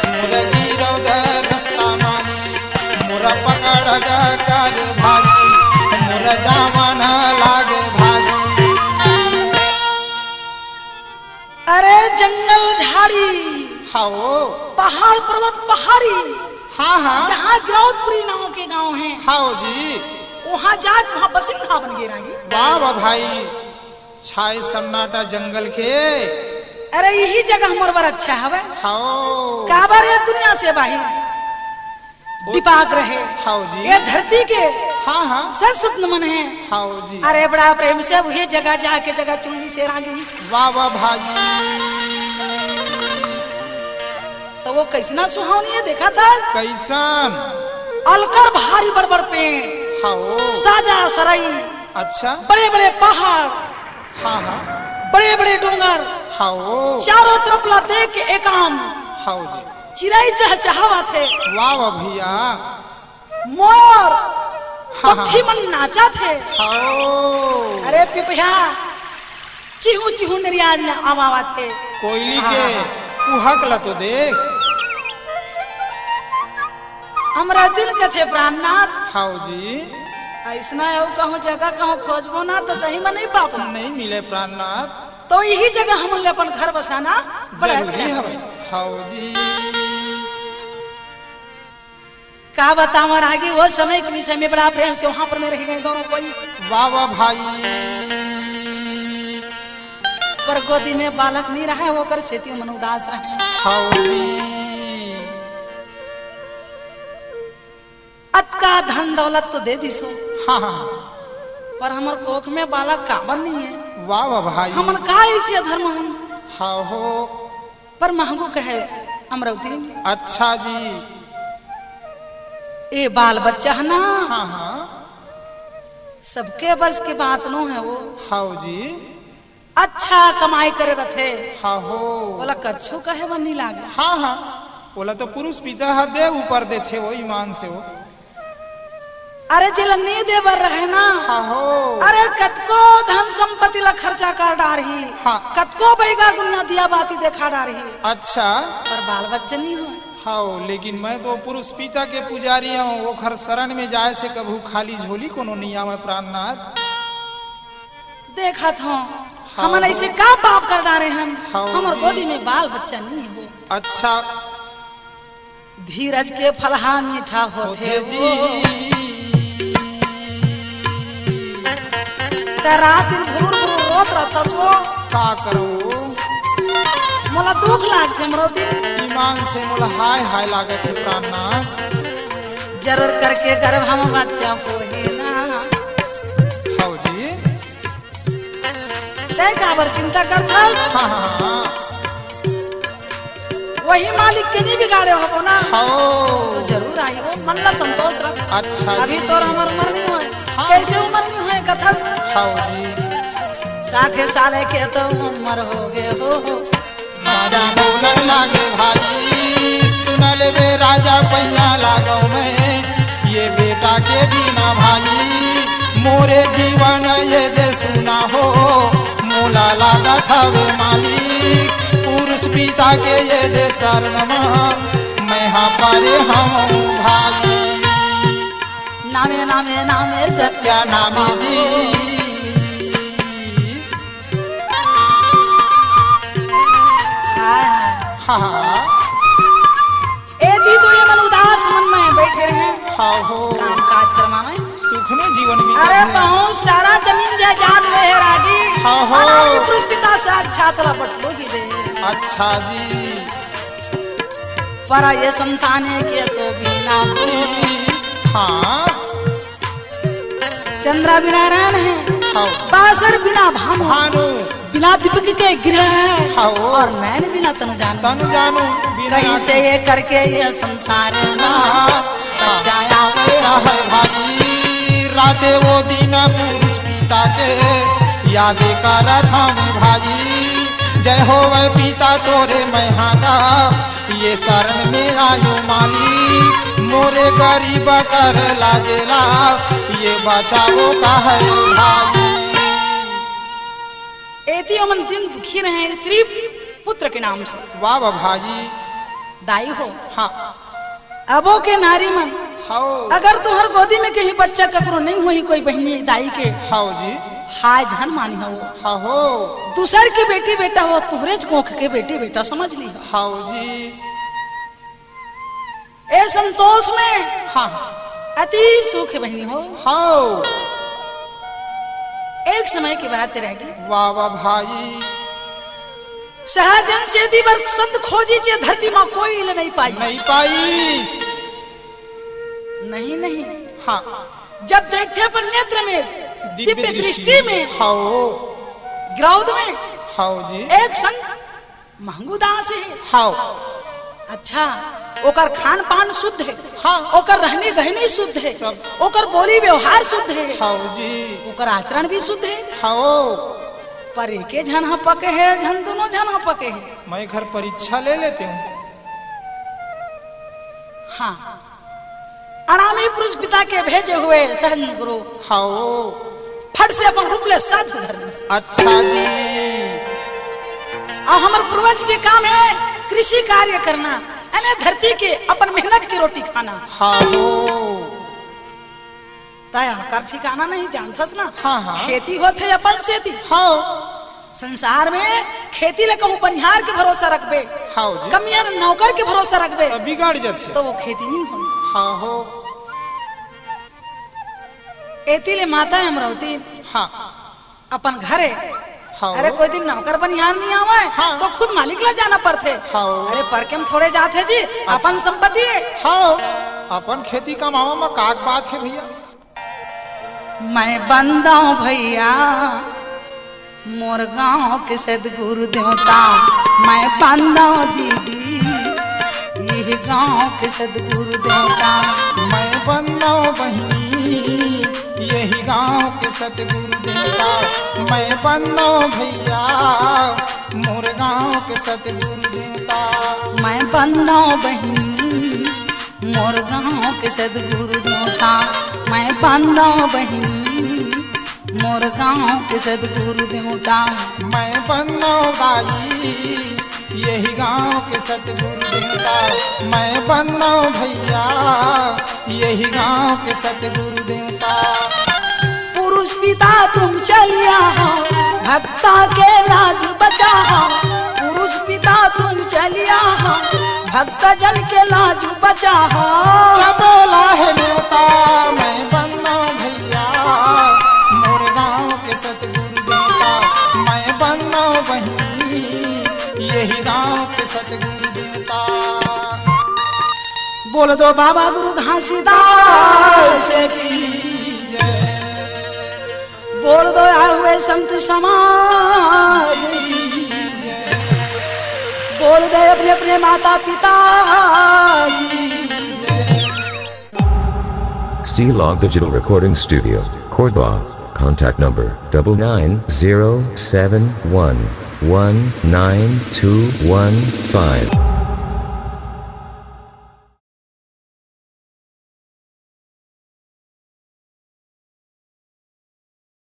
मोर गिरव द रस्ता मानी, मोर पकड़ ग कर भाई, मोर जावाना लागे भाई। अरे जंगल झाड़ी, हाँ वो। पहाड़ पर्वत पहाड़ी, हाँ, हाँ। जहाँ गिरौदपुरी नाम के गांव है, हाँ जी। वहाँ जात वहाँ बसिंदा बन गए रागी। वाह, वाह भाई, छाए सन्नाटा जंगल के। अरे यही जगह मोर बर अच्छा हवे। हाँ। काबर ये दुनिया से बाहिर दीपाक रहे। हाँ जी। ये धरती के हाँ, हाँ। संस्कृत मन है। हाँ जी। अरे बड़ा प्रेम से वही जगह जाके जगह चुन लिस रागी। वाह, वाह भाई। तो वो कैसना सुहावनी है, देखा था? कैसन? अलकर भारी बड़ बड़ पेड़। हाँ। साजा सरई। अच्छा। बड़े बड़े पहाड़। हाँ, हाँ। बड़े बड़े डोंगर। हाँ। चारों तरफ ला देख के एकाम। हाँ जी। चिरई चहचहावत हे। वाह, वाह भैया। मोर हाँ, पक्षी हाँ। मन नाचत हे। हाँ। अरे पिपहा, चिहू चिहू निरियान आवावत हे। कोयली के हाँ। कुहक ला तो देख। हमरा दिल कथे प्राणनाथ। हाँ जी। ऐसना अउ कहूँ जगह कहूँ खोजबो ना तो सही में नहीं पाबो। नहीं मिले प्राणनाथ। तो यही जगह हमन ले अपन घर बसाना बड़ा जरूरी अच्छा है। हवे। हाँ जी। का बतावं रागी, वो समय के विषय में बड़ा प्रेम से वहां पर में रह गए दोनों कोई। वाह, वाह भाई। पर गोदी में बालक नहीं रहे, ओकर सेती मन उदास रहे। हाँ जी। अतका धन दौलत तो दे दिसो। हाँ, हाँ। पर हमर कोख में बालक काबर नहीं है? वाह, वाह भाई। हमन का ऐसे धर्म हम? हाँ हो। पर महंगू कहे अमरौती। अच्छा जी। ए बाल बच्चा है ना? हाँ, हाँ। सबके बस के बात नो है वो। हाँ जी। अच्छा कमाई करे रथे। हाँ हो। बोला कच्छु कहे बर नहीं लागे। हाँ, हाँ। बोला तो पुरुष पिता हा दे ऊपर देथे वो ईमान से वो। अरे जेला नहीं दे बर रहे ना। हाँ हो। अरे कतको धन संपत्ति ला खर्चा कर डारही। हाँ। कतको बैगा गुनिया दिया बाती देखा डारही। अच्छा। पर बाल बच्चा नहीं हो। हाँ, लेकिन मैं तो पुरुष पिता के पुजारी हूँ, ओखर शरण में जाए से कभू खाली झोली कोनो नहीं आवे प्राणनाथ। देखत हूँ, हाँ हमन हो। ऐसे का पाप कर डारे हन, हाँ हमर जी। गोदी में बाल बच्चा नहीं हो। अच्छा। धीरज के फलहा मीठा होथे होथे जी। वो। त रात दिन भुरुर भुरुर होत रहथस वो। का करूं? मोला दुख लागथे, अमरौती। ईमान से मोला हाय हाय लागत हे, प्राणनाथ। जरूर करके गर्भ म बच्चा होही ना। हव जी। तैं काबर चिंता करथस? हाँ, हाँ, हाँ। वही मालिक के नहीं बिगाड़े होबो ना। हव। तो जरूर आही हो, मन ला संतोष रख। अच्छा अभी जी। तोर हमर उमर नहीं होय। हाँ। कैसे उमर नहीं होय कथस? हव जी। साठे साल के तो उमर हो गे हो। राजा बोलन लागे भाई, सुन लेबे राजा, पैया लागव मैं, ये बेटा के बिना भाई, मोरे जीवन ये दे सुना हो, मोला लागत हवे मालिक, पुरुष पिता के ये दे शरण म, मैं हा परे हवं भाई। नामे, नामे, नामे सत्या नामे जी। हाय, हाय। हाँ, हाँ। एती तो ये मन उदास मन में बैठे हैं। हाँ हो। काम काज करमा में। सुख में जीवन बीते अरे हैं। बहुत सारा जमीन जायदाद में है रागी। हाँ हो। अनादि पुरुष पिता साक्षात रपट लो ही दे। अच्छा जी। पर ये संताने के तो बिना को। हाँ। चंद्रा बिना रान है, हाँ। बासर बिना भानु, भानु। बिना दीपक के गृह है, हाँ। और नैन बिना तनु जानू। तनु जानू, बिना कहीं से ये करके ये संसार ना, हाँ। बचाया क्या है भाई, राते वो दिन पुरुष पिता के याद करत हवं भाई, जय होवे पिता तोरे मैहा का, ये शरण में आयो मालिक, मोरे गरीब कर लाजेला, ये बचाओ का है भाई। एती ओमन दिन दुखी रहे सिरिफ पुत्र के नाम से। वाह, वाह भाई। दाई हो। हाँ। अबो के नारी मन, हाँ। अगर तुहर गोदी में कहीं बच्चा ककरो नहीं होही, कोई बहिनी दाई के, हाँ जी। हाय झन मानी हो। हाँ हो। दूसर के बेटी बेटा हो, तुहरेच कोख के बेटी बेटा समझ ली हो। हाँ जी। ए संतोष में हाँ, हाँ। अति सुख बहिनी हो। हाँ। एक समय की बात रहेगी। वाह, वाह भाई। सहजन सेती बर संत खोजी चे धरती मा कोई ल नहीं पाई। नहीं पाई। नहीं, नहीं। हाँ। जब देखथे अपन नेत्र में, दिव्य दिव्य दृष्टि दृष्टि में। में। हाँ। ग्रौद में। हाँ जी। एक संत महंगू दास हे। हाँ। अच्छा, ओकर खान पान शुद्ध हे। हाँ। ओकर रहनी गहनी शुद्ध हे। सब। ओकर बोली व्यवहार शुद्ध हे। हाँ जी। ओकर आचरण भी शुद्ध हे। हाँ। पर एके झन ह पके हे, झन दुनों झन ह पके हे। मैं घर परीक्षा ले लेते हूँ। हाँ। अनामी पुरुष पिता के भेजे हुए सहज गुरु। हाओ। फट से अपन रूप ले साधु धर्म से। अच्छा जी। अउ हमर पूर्वज के काम हे कृषि कार्य करना, अने धरती के अपन मेहनत के रोटी खाना। हाओ। तय आकर ठिकाना नहीं जानथस ना। हाँ, हाँ। खेती होथे अपन सेती। हाओ। संसार में खेती ले कहूँ बनिहार के भरोसा रखबे, हाओ जी। कमियन नौकर के भरोसा रखबे, त बिगड़ जथे। त वो खेती नहीं होही। हाँ हो। एती ले माता अमरौती हाँ। अपन घरे, हाँ। अरे कोई दिन नौकर बनिहार नहीं आवे, हाँ। त खुद मालिक ला जाना पड़थे। हाँ। अरे पर के म थोड़े जाथे जी, अच्छा। अपन संपत्ति हे। हाँ, अपन खेती कमावा म का बात हे भैया। मैं बंदव भैया मोर गांव के सदगुरु देवता, मैं बंदव दीदी यही गांव के सदगुरु देवता। मैं बंदव बहिनी यही गांव के सतगुरु देवता, मैं बंदव भैया मोर गांव के सतगुरु देवता। मैं बंदव बहिनी मोर गांव के सदगुरु देवता, मैं बंदव बहिनी मोर गांव के सदगुरु देवता। मैं बंदव बाई यही गांव के सतगुरु देवता, मैं बंदव भैया यही गांव के सतगुरु देवता। पुरुष पिता तुम चलिया हो, भक्ता के लाज बचा हो। पुरुष पिता तुम चलिया हो, भक्त जन के लाज बचा हो। सब लाहे नेवता, मैं बंदव भैया मोर गांव के सतगुरु देवता, पन्ना बहिनी, यही गांव के सतगुरु देवता। बोल दो बाबा गुरु घासीदास की जय। बोल दो आए हुए संत समाज की जय। बोल दे अपने अपने माता पिता की जय। C Log Digital Recording Studio, Cordoba. Contact number double nine zero seven one one nine two one five.